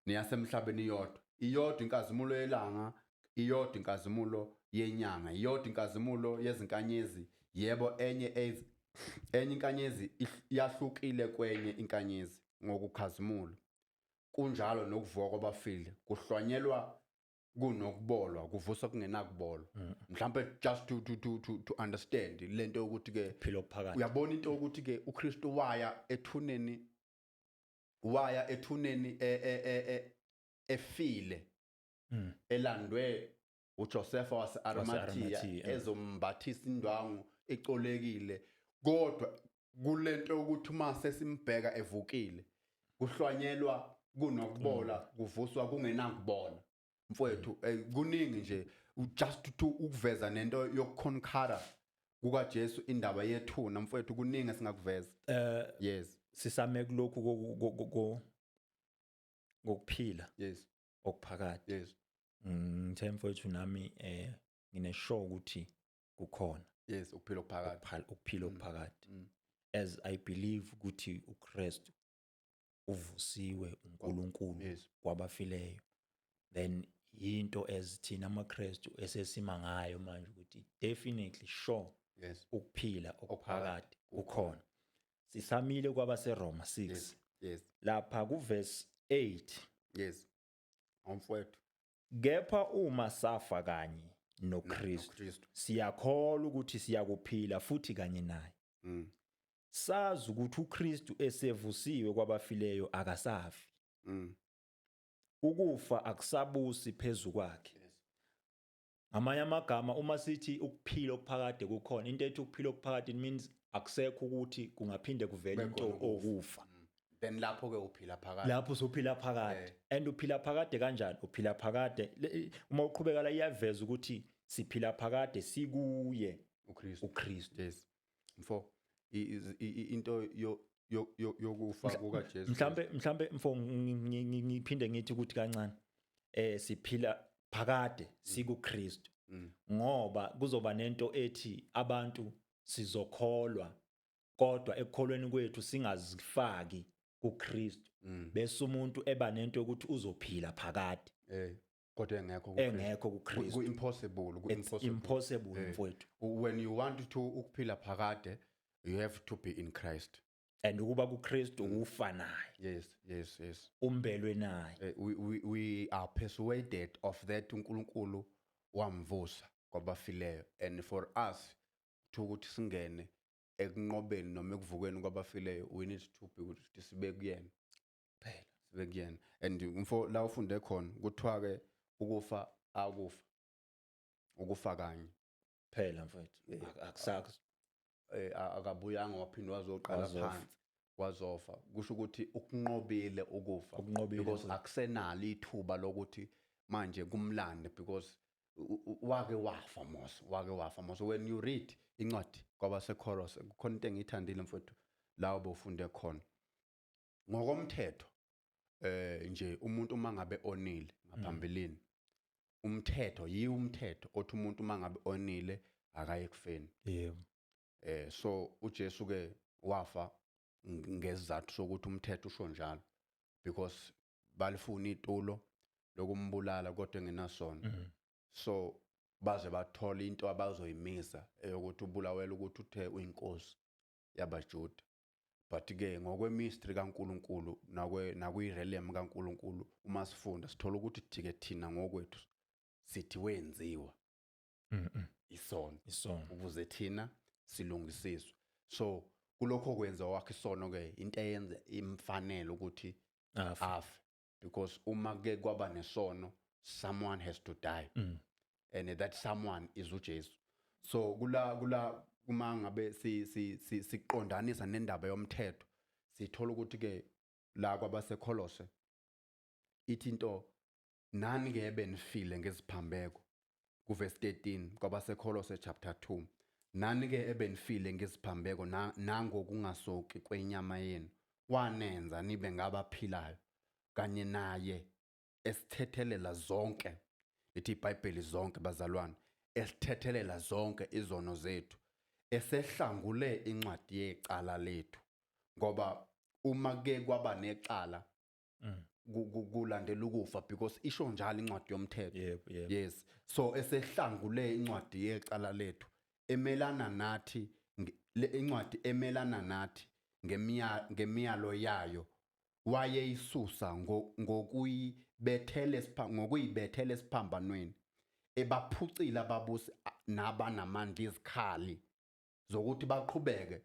B: neyasemhlabeni iyodwa. Iyodwa inkazimulo yelanga, iyodwa inkazimulo yenyanga, iyodwa inkazimulo yezinkanyezi. Yebo, enye inkanyezi yahlukile kwenye inkanyezi ngokukhazimula. Kunjalo nokuvuka kwabafile. Kuhlwanyelwa kunokubolwa, kuvuswa kungenakubolwa." Mhlambe just to understand lento yokuthi ke
A: Phila okuphakade.
B: Uyabona into yokuthi ke uKristu waya ethuneni efile, elandwe uJosepha wase-Arimathea
A: Wase-Arimathea.
B: ezombathisa indwangu ecolekile, kodwa kulento yokuthi uma sesimbheka evukile, kuhlwanyelwa kunokubola, kuvuswa kungenakubola. Mfowethu, kuningi nje, just to ukuveza nento yokuconquera kukaJesu indaba yethuna. Mfowethu, kuningi esingakuveza. Yes.
A: Sisame kulokhu kokuphila okuphakade. Ngithe, mfowethu, nami nginesure ukuthi kukhona
B: Yes, ukuphila okuphakade.
A: Ukuphila okuphakade, as I believe ukuthi uKristu uvusiwe uNkulunkulu kwabafileyo. Then into ezithina amaKristu esesima ngayo manje ukuthi definitely sure ukuphila okuphakade kukhona. Sisamile kwabaseRoma 6, lapha kuverse 8.
B: Yes, umfowethu.
A: "Kepha uma safa kanye noKristu,
B: noKristu.
A: siyakholwa ukuthi siyakuphila futhi kanye naye. Sazi ukuthi uKristu esevusiwe kwabafileyo akasafi. Ukufa akusabusi phezu kwakhe." Ngamanye amagama, uma sithi ukuphila okuphakade kukhona, into ethi ukuphila okuphakade, it means akusekho ukuthi kungaphinde kuvele into
B: Kube khona
A: okufa.
B: Then lapho ke uphila phakade.
A: Lapho usuphila phakade. And uphila phakade kanjani? Uphila phakade uma uqhubeka la iyaveza ukuthi siphila phakade sikuye
B: uKristu.
A: uKristu.
B: Mfo, into yokufa kukaJesu.
A: Mhlambe mfo, ngiphinde ngithi ukuthi kancane, siphila phakade sikuKristu, ngoba kuzoba nento ethi abantu sizokholwa, kodwa ekukholweni kwethu singazifaki kuKristu, bese umuntu eba nento yokuthi uzophila phakade
B: Kodwa engekho kuKristu.
A: Engekho kuKristu.
B: Ku-impossible.
A: It's
B: Ku-impossible.
A: impossible, mfowethu.
B: When you want to ukuphila phakade, you have to be in Christ.
A: And ukuba kuKristu ukufa naye, umbelwe naye.
B: We are persuaded of that uNkulunkulu wamvusa kwabafileyo, and for us to ukuthi singene ekunqobeni noma ekuvukeni kwabafileyo, we need to be ukuthi sibe kuyena.
A: Phela.
B: Sibe kuyena. And mfo, la ufunde khona kuthiwa ke ukufa akufa, ukufa kanye.
A: Phela, mfowethu. Akusakho.
B: Akabuyanga waphinde wazoqala
A: Wazofa.
B: phansi wazofa. Kusho ukuthi ukunqobile ukufa,
A: Ukunqobile,
B: because
A: mfowethu.
B: akusenalo ithuba lokuthi manje kumlande, because wake wafa mos, wake wafa mos. When you read incwadi kwabaseKorose, kukhona into engiyithandile, mfowethu, la ubufunde khona ngokomthetho. Nje umuntu uma ngabe onile ngaphambilini, umthetho yiwo umthetho othi umuntu uma ngabe onile akaye ekufeni. So uJesu ke wafa ngesizathu sokuthi umthetho usho njalo, because balifuna itulo lokumbulala kodwa engenasono. So baze bathola into abazoyimisa eyokuthi ubulawela ukuthi uthe uyinkosi yabaJuda. But ke ngokwemystery kaNkuluNkulu nakwe nakwi-realm kaNkuluNkulu, uma sifunda sithola ukuthi thike thina ngokwethu sithi wenziwa isono
A: Isono.
B: ukuze thina silungisiswe. So kulokho kwenza wakhe isono ke into eyenza imfanele ukuthi
A: Afe.
B: afe, because uma ke kwaba nesono, someone has to die, and that someone is uJesu. So kula uma ngabe si si siqondanisa nendaba yomthetho, sithola ukuthi ke la kwabaseKolose ithi into nani ke benifile ngeziphambeko, kuverse 13 kwabaseKolose chapter 2, nani ke ebenifile ngeziphambeko nangokungasoki kwenyama yenu, wanenza nibe ngabaphilayo kanye naye, esithethelela zonke, lithi iBhayibheli, zonke, bazalwane, esithethelela zonke izono zethu, esehlangule incwadi yecala lethu, ngoba uma ke kwaba necala kulandela ukufa, because isho njalo incwadi yomthetho.
A: yebo yebo
B: Yes, so esehlangule incwadi yecala lethu emelana nathi, le incwadi emelana nathi ngemiyalo yayo, wayeyisusa ngokuyibethela esiphambanweni, ebaphucile ababusi nabanamandla izikhali zokuthi baqhubeke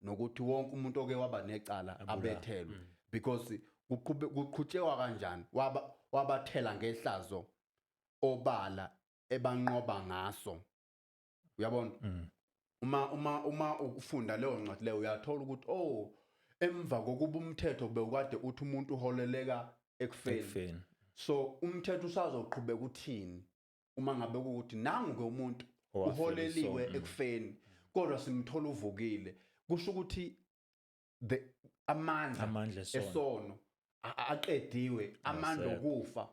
B: nokuthi wonke umuntu oke waba necala
A: Abulawe.
B: abethelwe, because kuqhutshekwa kanjani? Wabathela ngehlazo obala, ebanqoba ngaso, uyabona? Uma ufunda leyo ncwadi leyo, uyathola ukuthi, oh, emva kokuba umthetho bewukade uthi umuntu uholeleka ekufeni,
A: Ekufeni.
B: so umthetho usazoqhubeka uthini uma ngabe kuwukuthi nangu ke umuntu
A: Owafela
B: uholeliwe
A: isono?
B: Ekufeni, kodwa simthola uvukile? Kusho ukuthi the amandla
A: Amandla esono.
B: esono aqediwe, amandla
A: Awasekho.
B: okufa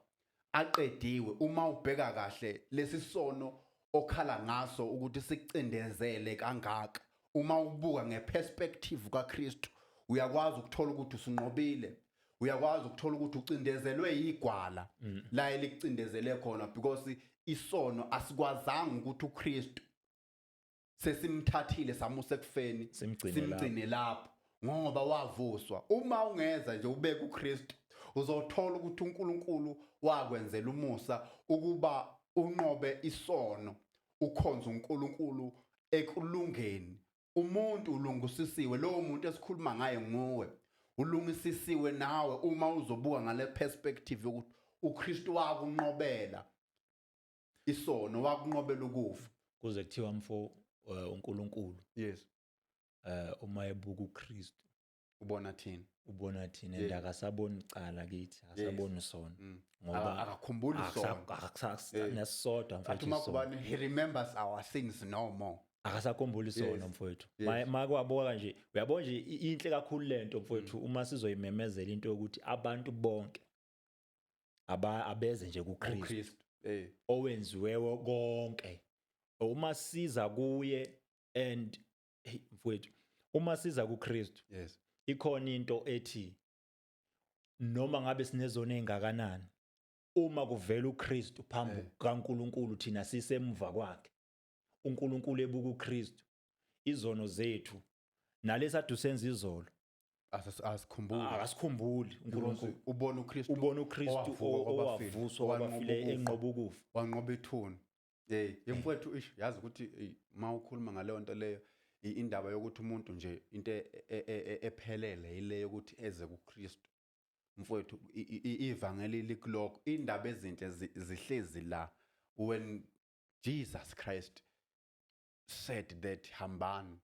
B: aqediwe. Uma ubheka kahle, lesi sono okhala ngaso ukuthi sicindezele kangaka, uma ubuka ngeperspective kaKristu, uyakwazi ukuthola ukuthi usinqobile. Uyakwazi ukuthola ukuthi ucindezelwe yigwala la elikucindezele khona, because isono asikwazanga ukuthi uKristu sesimthathile samusa ekufeni,
A: Simgcine
B: simgcine lapho, ngoba wavuswa. Uma ungeza nje ubeke uKristu, uzothola ukuthi uNkulunkulu wakwenzela umusa ukuba unqobe isono, ukhonza uNkulunkulu ekulungeni. Umuntu ulungisisiwe, lowo muntu esikhuluma ngaye nguwe, ulungisisiwe nawe uma uzobuka ngale perspective yokuthi uKristu wakunqobela isono, wakunqobela ukufa.
A: Kuze kuthiwa, mfo, uNkulunkulu uma ebuka uKristu
B: ubona thina.
A: Ubona thina, and akasaboni icala kithi, akasaboni sono, ngoba
B: Akakhumbuli sono.
A: Nesisodwa,
B: Athi
A: mfethu, isono.
B: uMagubane, "He remembers our sins no more."
A: Akasakhumbuli isono, mfowethu. Makwabuka nje, uyabona nje, inhle kakhulu lento, mfowethu, uma sizoyimemezela into yokuthi abantu bonke abeze nje kuKristu
B: uKristu
A: owenziweyo konke. Uma siza kuye and, hey, mfowethu, uma siza kuKristu, ikhona into ethi noma ngabe sinezono engakanani, uma kuvela uKristu phambi kaNkuluNkulu, thina sisemva kwakhe, uNkulunkulu ebuka uKristu, izono zethu nalesadu senza izolo
B: Asikhumbuli.
A: Akasikhumbuli uNkulunkulu.
B: Because ubona uKristu
A: Ubona uKristu
B: owavuka kwabafile,
A: owavuswa
B: owanqoba
A: kwabafile,
B: ukufa.
A: enqoba ukufa.
B: Wanqoba ithuna. Hey, mfowethu, ish, yazi ukuthi, ey, uma ukhuluma ngaleyo nto leyo, indaba yokuthi umuntu nje into ephelele ile yokuthi eze kuKristu. Mfowethu, ivangeli likulokho. Indaba ezinhle zihlezi la. When Jesus Christ said that, "Hambani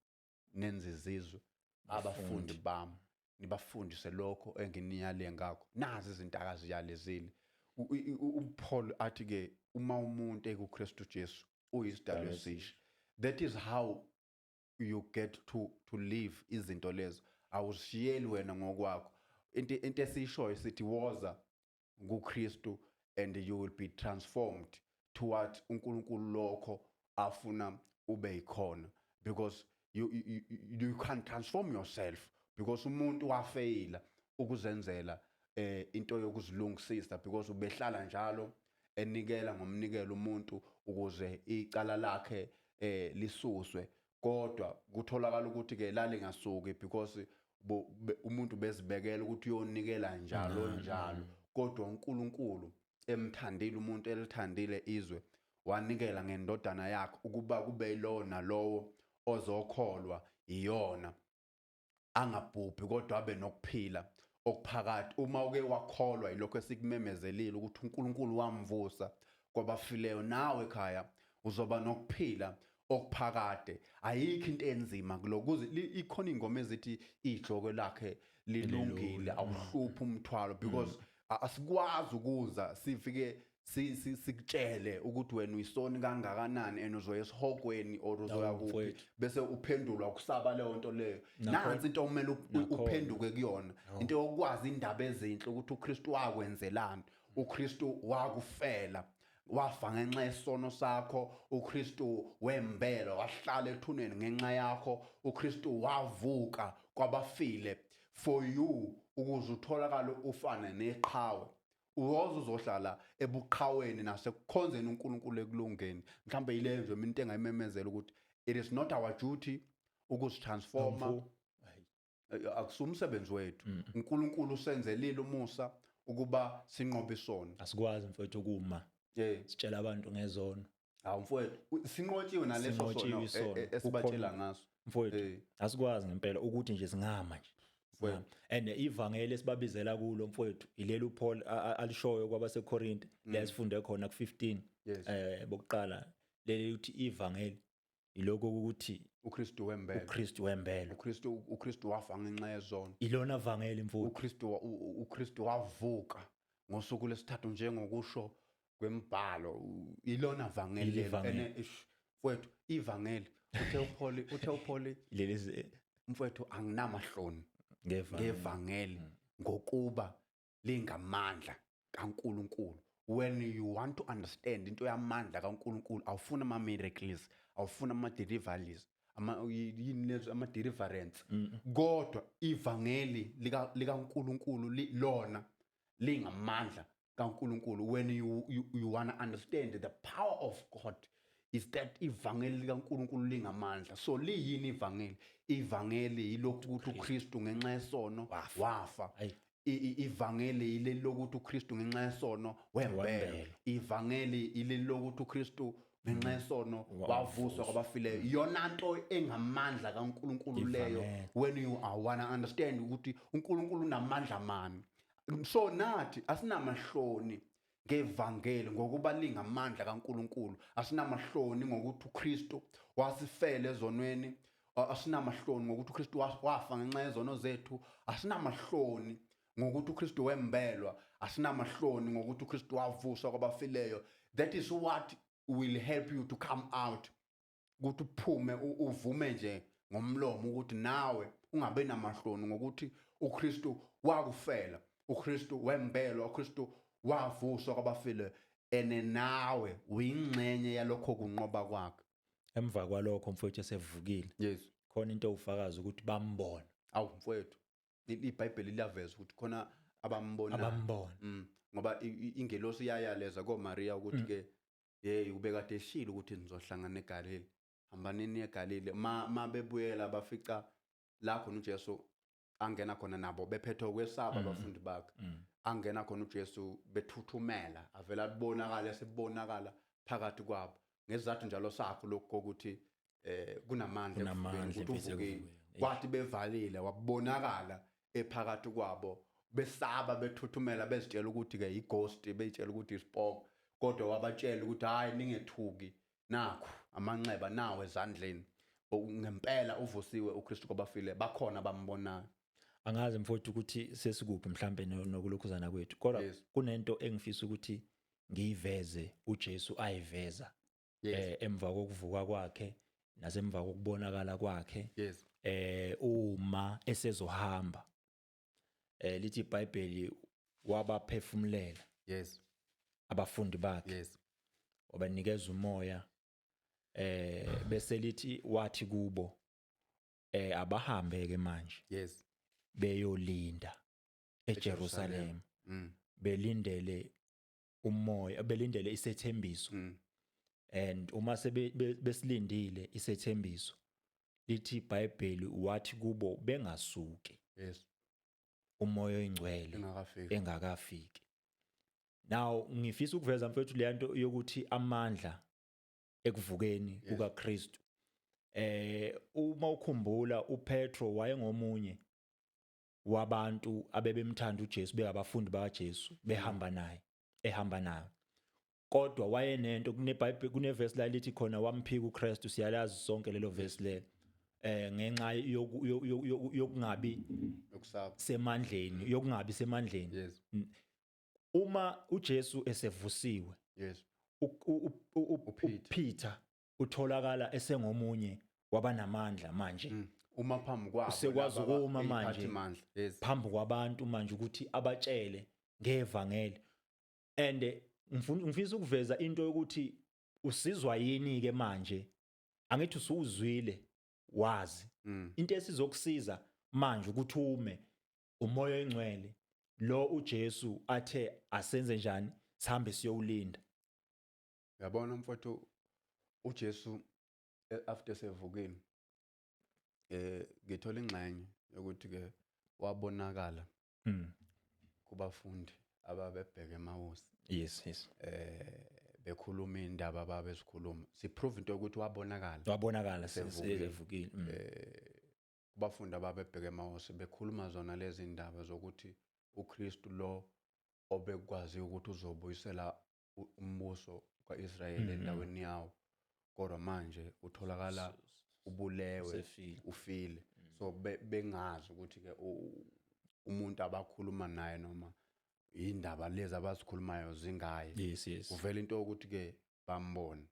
B: nenze izizwe abafundi bami, nibafundise lokho enginiyale ngakho," nazi izinto akaziyalezile. UPaul athi ke uma umuntu ekuKristu Jesu uyisidalwa esisha. That is how you get to live izinto lezo. Awuzishiyeli wena ngokwakho. Into esiyishoyo sithi woza kuKristu and you will be transformed toward uNkulunkulu, lokho afuna ube yikhona, because you can transform yourself, because umuntu wafeyila ukuzenzela into yokuzilungisisa, because ubehlala njalo enikela ngomnikelo umuntu ukuze icala lakhe lisuswe, kodwa kutholakala ukuthi ke lalingasuki because umuntu bezibekela ukuthi uyonikela njalo njalo. Kodwa uNkulunkulu emthandile umuntu, elithandile izwe, wanikela ngendodana yakhe ukuba kube yilowo nalowo ozokholwa iyona angabhubhi kodwa abe nokuphila okuphakade. Uma uke wakholwa yilokho esikumemezelile ukuthi uNkulunkulu wamvusa kwabafileyo, nawe ekhaya uzoba nokuphila okuphakade. Ayikho into enzima kuloko. Kuze ikhona ingoma ezithi ijoko lakhe lilungile, awuhluphi umthwalo, because asikwazi ukuza sifike sikutshele ukuthi wena uyisoni kangakanani and uzoya esihogweni or uzoya kuphi,
A: Mfowethu.
B: bese uphendulwa kusaba leyo nto leyo. Nansi into okumele
A: Nakhona.
B: uphenduke kuyona, into yokwazi indaba ezinhle ukuthi uKristu wakwenzelani. uKristu wakufela, wafa ngenxa yesono sakho. uKristu wembelwa, wahlala ethuneni ngenxa yakho. uKristu wavuka kwabafile for you, ukuze utholakale ufane neqhawe, uwoze uzohlala ebuqhaweni nasekukhonzeni uNkulunkulu ekulungeni. Mhlawumbe yileyo nje mina into engayimemezela, ukuthi it is not our duty ukuzitransforma.
A: Mfo. Hayi.
B: Akusumsebenzi wethu. uNkulunkulu usenzelile umusa ukuba sinqobe isono.
A: Asikwazi, mfowethu, ukuma sitshela abantu ngezono.
B: Hawu mfowethu, sinqotshiwe naleso
A: Sinqotshiwe
B: sono
A: isono.
B: Esibatshela
A: Kukhona-
B: ngaso.
A: Mfowethu, asikwazi ngempela ukuthi nje singama nje.
B: Mfowethu.
A: And ivangeli esibabizela kulo, mfowethu, ileli uPaul alishoyo kwabaseKorinte, la sifunde khona ku15 bokuqala, leli uthi ivangeli ilokho ukuthi
B: uKristu wembelwa.
A: uKristu wembelwa.
B: uKristu wafa ngenxa yezono.
A: Ilona vangeli, mfowethu.
B: uKristu wavuka ngosuku lesithathu njengokusho kwembhalo. Ilona vangeli
A: Leli
B: lelo.
A: vangeli.
B: Ene ish, mfowethu, ivangeli, uthe uPaul,
A: Leli
B: mfowethu, anginamahloni
A: ngevangeli.
B: Ngevangeli, ngokuba lingamandla kaNkuluNkulu. When you want to understand into yamandla kaNkuluNkulu, awufuna ama miracles, awufuna ama deliveries, ama yini lezo, ama deliverance, kodwa ivangeli likaNkuluNkulu lona lingamandla kaNkuluNkulu. When you want to understand the power of God, is that ivangeli likaNkuluNkulu lingamandla. So liyini ivangeli? Ivangeli yilokhu ukuthi uKristu ngenxa yesono
A: Wafa.
B: wafa.
A: Ayi.
B: Ivangeli yileli lokuthi uKristu ngenxa yesono wembelwa.
A: Wembelwa.
B: Ivangeli yileli lokuthi uKristu ngenxa yesono wavuswa kwabafileyo. Iyona nto engamandla kaNkuluNkulu leyo.
A: Ivangeli.
B: When you are wanna understand ukuthi uNkulunkulu unamandla mani, so nathi asinamahloni ngevangeli ngokuba lingamandla kaNkuluNkulu. Asinamahloni ngokuthi uKristu wasifela ezonweni. Asinamahloni ngokuthi uKristu wafa ngenxa yezono zethu. Asinamahloni ngokuthi uKristu wembelwa. Asinamahloni ngokuthi uKristu wavuswa kwabafileyo. That is what will help you to come out. Ukuthi uphume uvume nje ngomlomo ukuthi nawe ungabe namahloni ngokuthi uKristu wakufela, uKristu wembelwa, uKristu wavuswa kwabafile, ene nawe uyingxenye yalokho kunqoba kwakhe.
A: Emva kwalokho, mfowethu, esevukile, khona into ewufakazi ukuthi bambona.
B: Awu mfowethu, iBhayibheli liyaveza ukuthi khona abambonayo.
A: Abambona.
B: Ngoba ingelosi iyayaleza koMaria ukuthi ke, hey, ubekade eshilo ukuthi nizohlangana eGalile, hambanini eGalile. Ma bebuyela bafica la khona uJesu angena khona nabo bephethwe ukwesaba abafundi bakhe. Angena khona uJesu bethuthumela, avela kubonakala esibonakala phakathi kwabo, ngesizathu njalo sakho lokhu kokuthi kunamandla
A: Kunamandla
B: ekuvukeni, ukuthi
A: mfethu
B: uvukile.
A: ekuvukeni.
B: Kwathi bevalile wabonakala ephakathi kwabo, besaba bethuthumela, bezitshela ukuthi ke ighost, beyitshela ukuthi ispook, kodwa wabatshela ukuthi hayi, ningethuki, nakho amanxeba nawo ezandleni. Ngempela uvusiwe uKristu kwabafile, bakhona bambonayo.
A: Angazi mfowethu ukuthi sesikuphi mhlambe nokulokhuzana kwethu, kodwa kunento engifisa ukuthi ngiyiveze uJesu ayiveza emva kokuvuka kwakhe nasemva kokubonakala kwakhe, uma esezohamba, lithi iBhayibheli wabaphefumulela abafundi bakhe, wabanikeza umoya, bese lithi wathi kubo abahambe ke manje beyolinda eJerusalem, belindele umoya, belindele isethembiso. And uma besilindile isethembiso, lithi iBhayibheli wathi kubo bengasuki umoya oyingcwele
B: engakafiki.
A: Engakafiki. Now ngifisa ukuveza, mfethu, le nto yokuthi amandla ekuvukeni kukaKristu. Uma ukhumbula, uPetro wayengomunye wabantu abebemthanda uJesu, bengabafundi bakaJesu, behamba naye, ehamba naye, kodwa wayenento kuneBhayibheli, kunevesi la lithi khona wamphika uKristu. Siyalazi sonke lelo vesi lelo, ngenxa yokungabi
B: yokusaba,
A: semandleni, yokungabi semandleni. Uma uJesu esevusiwe,
B: uPeter.
A: uPeter utholakala esengomunye wabanamandla manje.
B: Uma phambi kwabo
A: Usekwazi
B: laba
A: ukuma manje.
B: iy'phathimandla.
A: Phambi kwabantu manje ukuthi abatshele ngevangeli. And ngifisa ukuveza into yokuthi usizwa yini ke manje. Angithi usuzwile, wazi, into esizokusiza manje ukuthi ume umoya oyingcwele lo uJesu athe asenze njani, sihambe siyowulinda.
B: Uyabona mfowethu, uJesu after sevukile, ngithola ingxenye yokuthi ke wabonakala kubafundi ababebheke eMawusi,
A: yes
B: bekhuluma indaba ababezikhuluma. Siprove into yokuthi wabonakala
A: wabonakala
B: sevukile.
A: Sevukile.
B: Kubafundi ababebheke eMawusi bekhuluma zona lezi ndaba zokuthi uKristu lo obekwazi ukuthi uzobuyisela umbuso kaIsrayeli endaweni yawo, kodwa manje utholakala ubulewe,
A: Usefile.
B: ufile. So bengazi ukuthi ke umuntu abakhuluma naye noma indaba lezi abazikhulumayo zingaye.
A: yes
B: Kuvela into yokuthi ke bambona,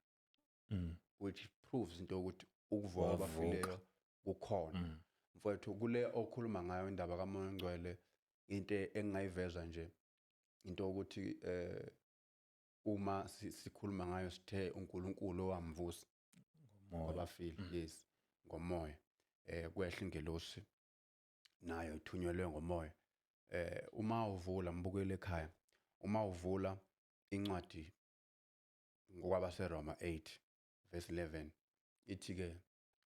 B: which proves into yokuthi ukuvuka
A: Wavuka.
B: kwabafileyo kukhona. Mfowethu, kule okhuluma ngayo indaba kaMoya oNgcwele, into engingayiveza nje into yokuthi uma sikhuluma ngayo sithe uNkulunkulu owamvusa
A: Ngomoya.
B: kwabafile, yes, ngomoya, kwehla ingelosi nayo ithunyelwe ngomoya. Uma uvula, mbukele ekhaya, uma uvula incwadi ngokwabaseRoma 8 verse 11, ithi ke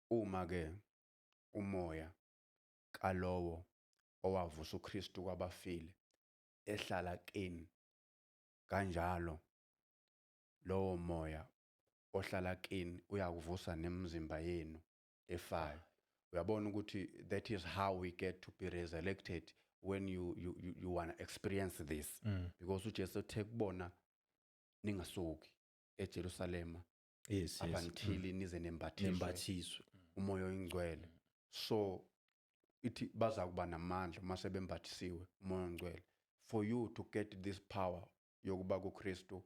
B: uma ke umoya kalowo owavusa uKristu kwabafile ehlala kini, kanjalo lowo moya ohlala kini uyakuvusa nemizimba yenu efayo. Uyabona ukuthi that is how we get to be resurrected when you want to experience this, because uJesu uthe kubona, "Ningasuki eJerusalema up until nize nembathiswe
A: nembathiswe
B: umoya oyingcwele." So ithi baza kuba namandla uma sebembathisiwe umoya ongcwele. For you to get this power yokuba kuKristu,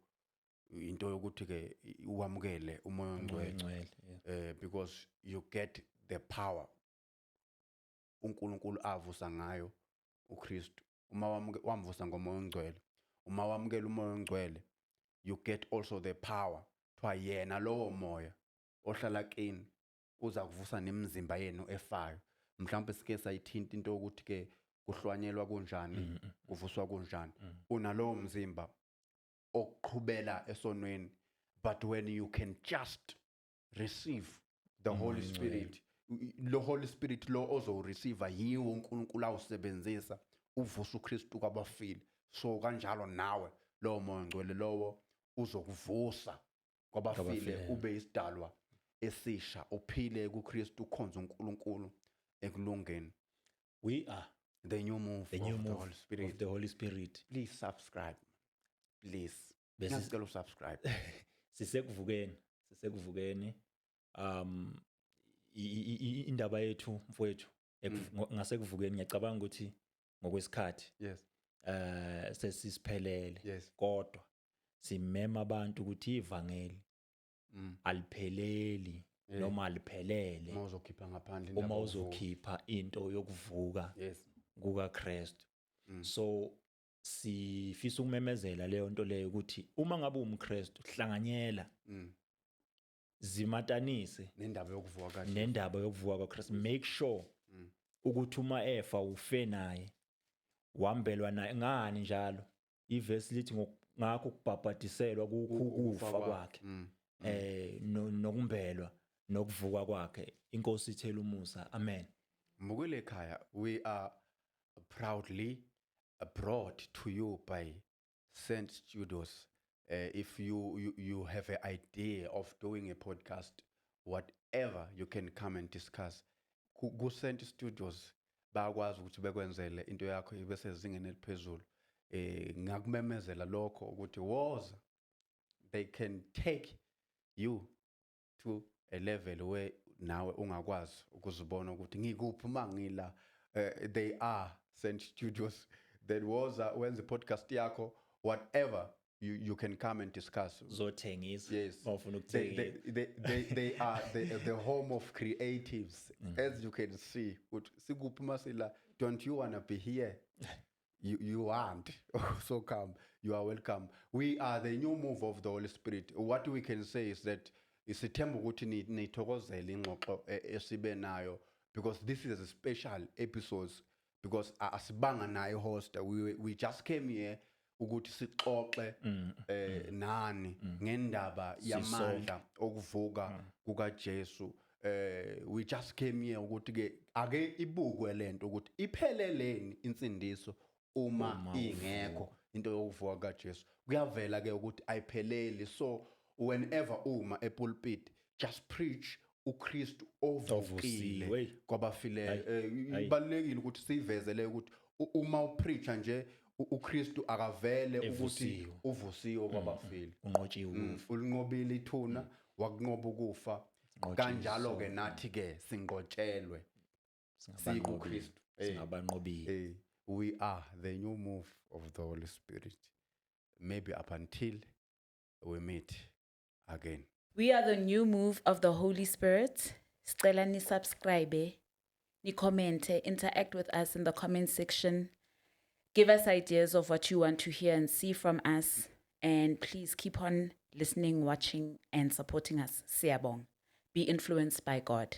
B: into yokuthi ke uwamukele umoya
A: umoya
B: ongcwele.
A: Ongcwele, yeah.
B: Because you get the power uNkulunkulu avusa ngayo uKristu. Uma wamvusa ngoMoya oNgcwele, uma wamukela uMoya oNgcwele, you get also the power. Kuthiwa yena lowo Moya ohlala kini uza kuvusa nemizimba yenu efayo. Mhlawumbe sike sayithinta into yokuthi ke kuhlwanyelwa kunjani, kuvuswa kunjani. Unalowo mzimba okuqhubela esonweni, but when you can just receive the Holy Spirit, lo Holy Spirit lo ozoreceive yiwo uNkulunkulu awusebenzisa uvusa uKristu kwabafile. So kanjalo nawe lowo Moya oNgcwele lowo uzokuvusa kwabafile,
A: Kwabafile.
B: ube isidalwa esisha, uphile kuKristu, ukhonze uNkulunkulu ekulungeni.
A: We are
B: the new move
A: the new
B: of the
A: move
B: Holy Spirit.
A: Of the Holy Spirit.
B: Please subscribe, please. Ngiyacela usubscribe.
A: Sisekuvukeni, indaba yethu, mfowethu, ngasekuvukeni, ngiyacabanga ukuthi ngokwesikhathi sesisiphelele, kodwa simema abantu ukuthi ivangeli alipheleli noma aliphelele
B: Uma uzokhipha ngaphandle
A: uma
B: indaba yokuvuka.
A: Uzokhipha into yokuvuka kukaKristu. So sifisa ukumemezela leyo nto leyo ukuthi uma ngabe umKristu, hlanganyela, zimatanise
B: nendaba yokuvuka kaJesu.
A: Nendaba yokuvuka kwaKristu. Make sure ukuthi uma efa, ufe naye, wambelwa naye. Ngani njalo ivesi lithi ngakho ukubhabhadiselwa
B: Ukufa
A: kufa kwakhe nokumbelwa nokuvuka kwakhe. Inkosi ithela umusa. Amen.
B: Mbukeli ekhaya, we are proudly brought to you by Saint Studios. If you have an idea of doing a podcast, whatever, you can come and discuss. Ku Saint Studios bayakwazi ukuthi bekwenzele into yakho ibe sezingeni eliphezulu. Ngakumemezela lokho ukuthi woza, they can take you to a level where nawe ungakwazi ukuzibona ukuthi ngikuphi uma ngila. They are Saint Studios. Then woza wenze podcast yakho, whatever, you can come and discuss.
A: Zothengisa.
B: Yes.
A: Mawufuna ukuthengisa.
B: They are the home of creatives, as you can see ukuthi sikuphi masila. Don't you want to be here? You want, so come, you are welcome. We are the new move of the Holy Spirit. What we can say is that isithemba ukuthi nithokozele ingxoxo esibe nayo, because this is a special episodes, because asibanga nayo host. We just came here ukuthi sixoxe nani ngendaba yamandla okuvuka kukaJesu. We just came here ukuthi ke ake ibukwe lento ukuthi ipheleleni insindiso uma
A: Uma
B: ingekho into yokuvuka kaJesu. Kuyavela ke ukuthi ayipheleli. So whenever uma epulpit, just preach uKristu ovukile
A: Ovusiwe.
B: kwabafileyo.
A: Ayi.
B: Ibalulekile ukuthi siyivezele ukuthi uma upreacha nje uKristu akavele ukuthi
A: Evusiwe.
B: uvusiwe kwabafile.
A: Unqotshiwe ukufa.
B: Ulinqobile ithuna, wakunqoba ukufa.
A: Sinqotshiwe
B: Kanjalo ke
A: sonke.
B: nathi ke sinqotshelwe
A: Singabanqobile.
B: sikuKristu.
A: Singabanqobile.
B: We are the new move of the Holy Spirit. Maybe up until we meet again.
C: We are the new move of the Holy Spirit. Sicela ni subscribe, ni comment, interact with us in the comment section. Give us ideas of what you want to hear and see from us. And please keep on listening, watching, and supporting us. Siyabonga. Be influenced by God.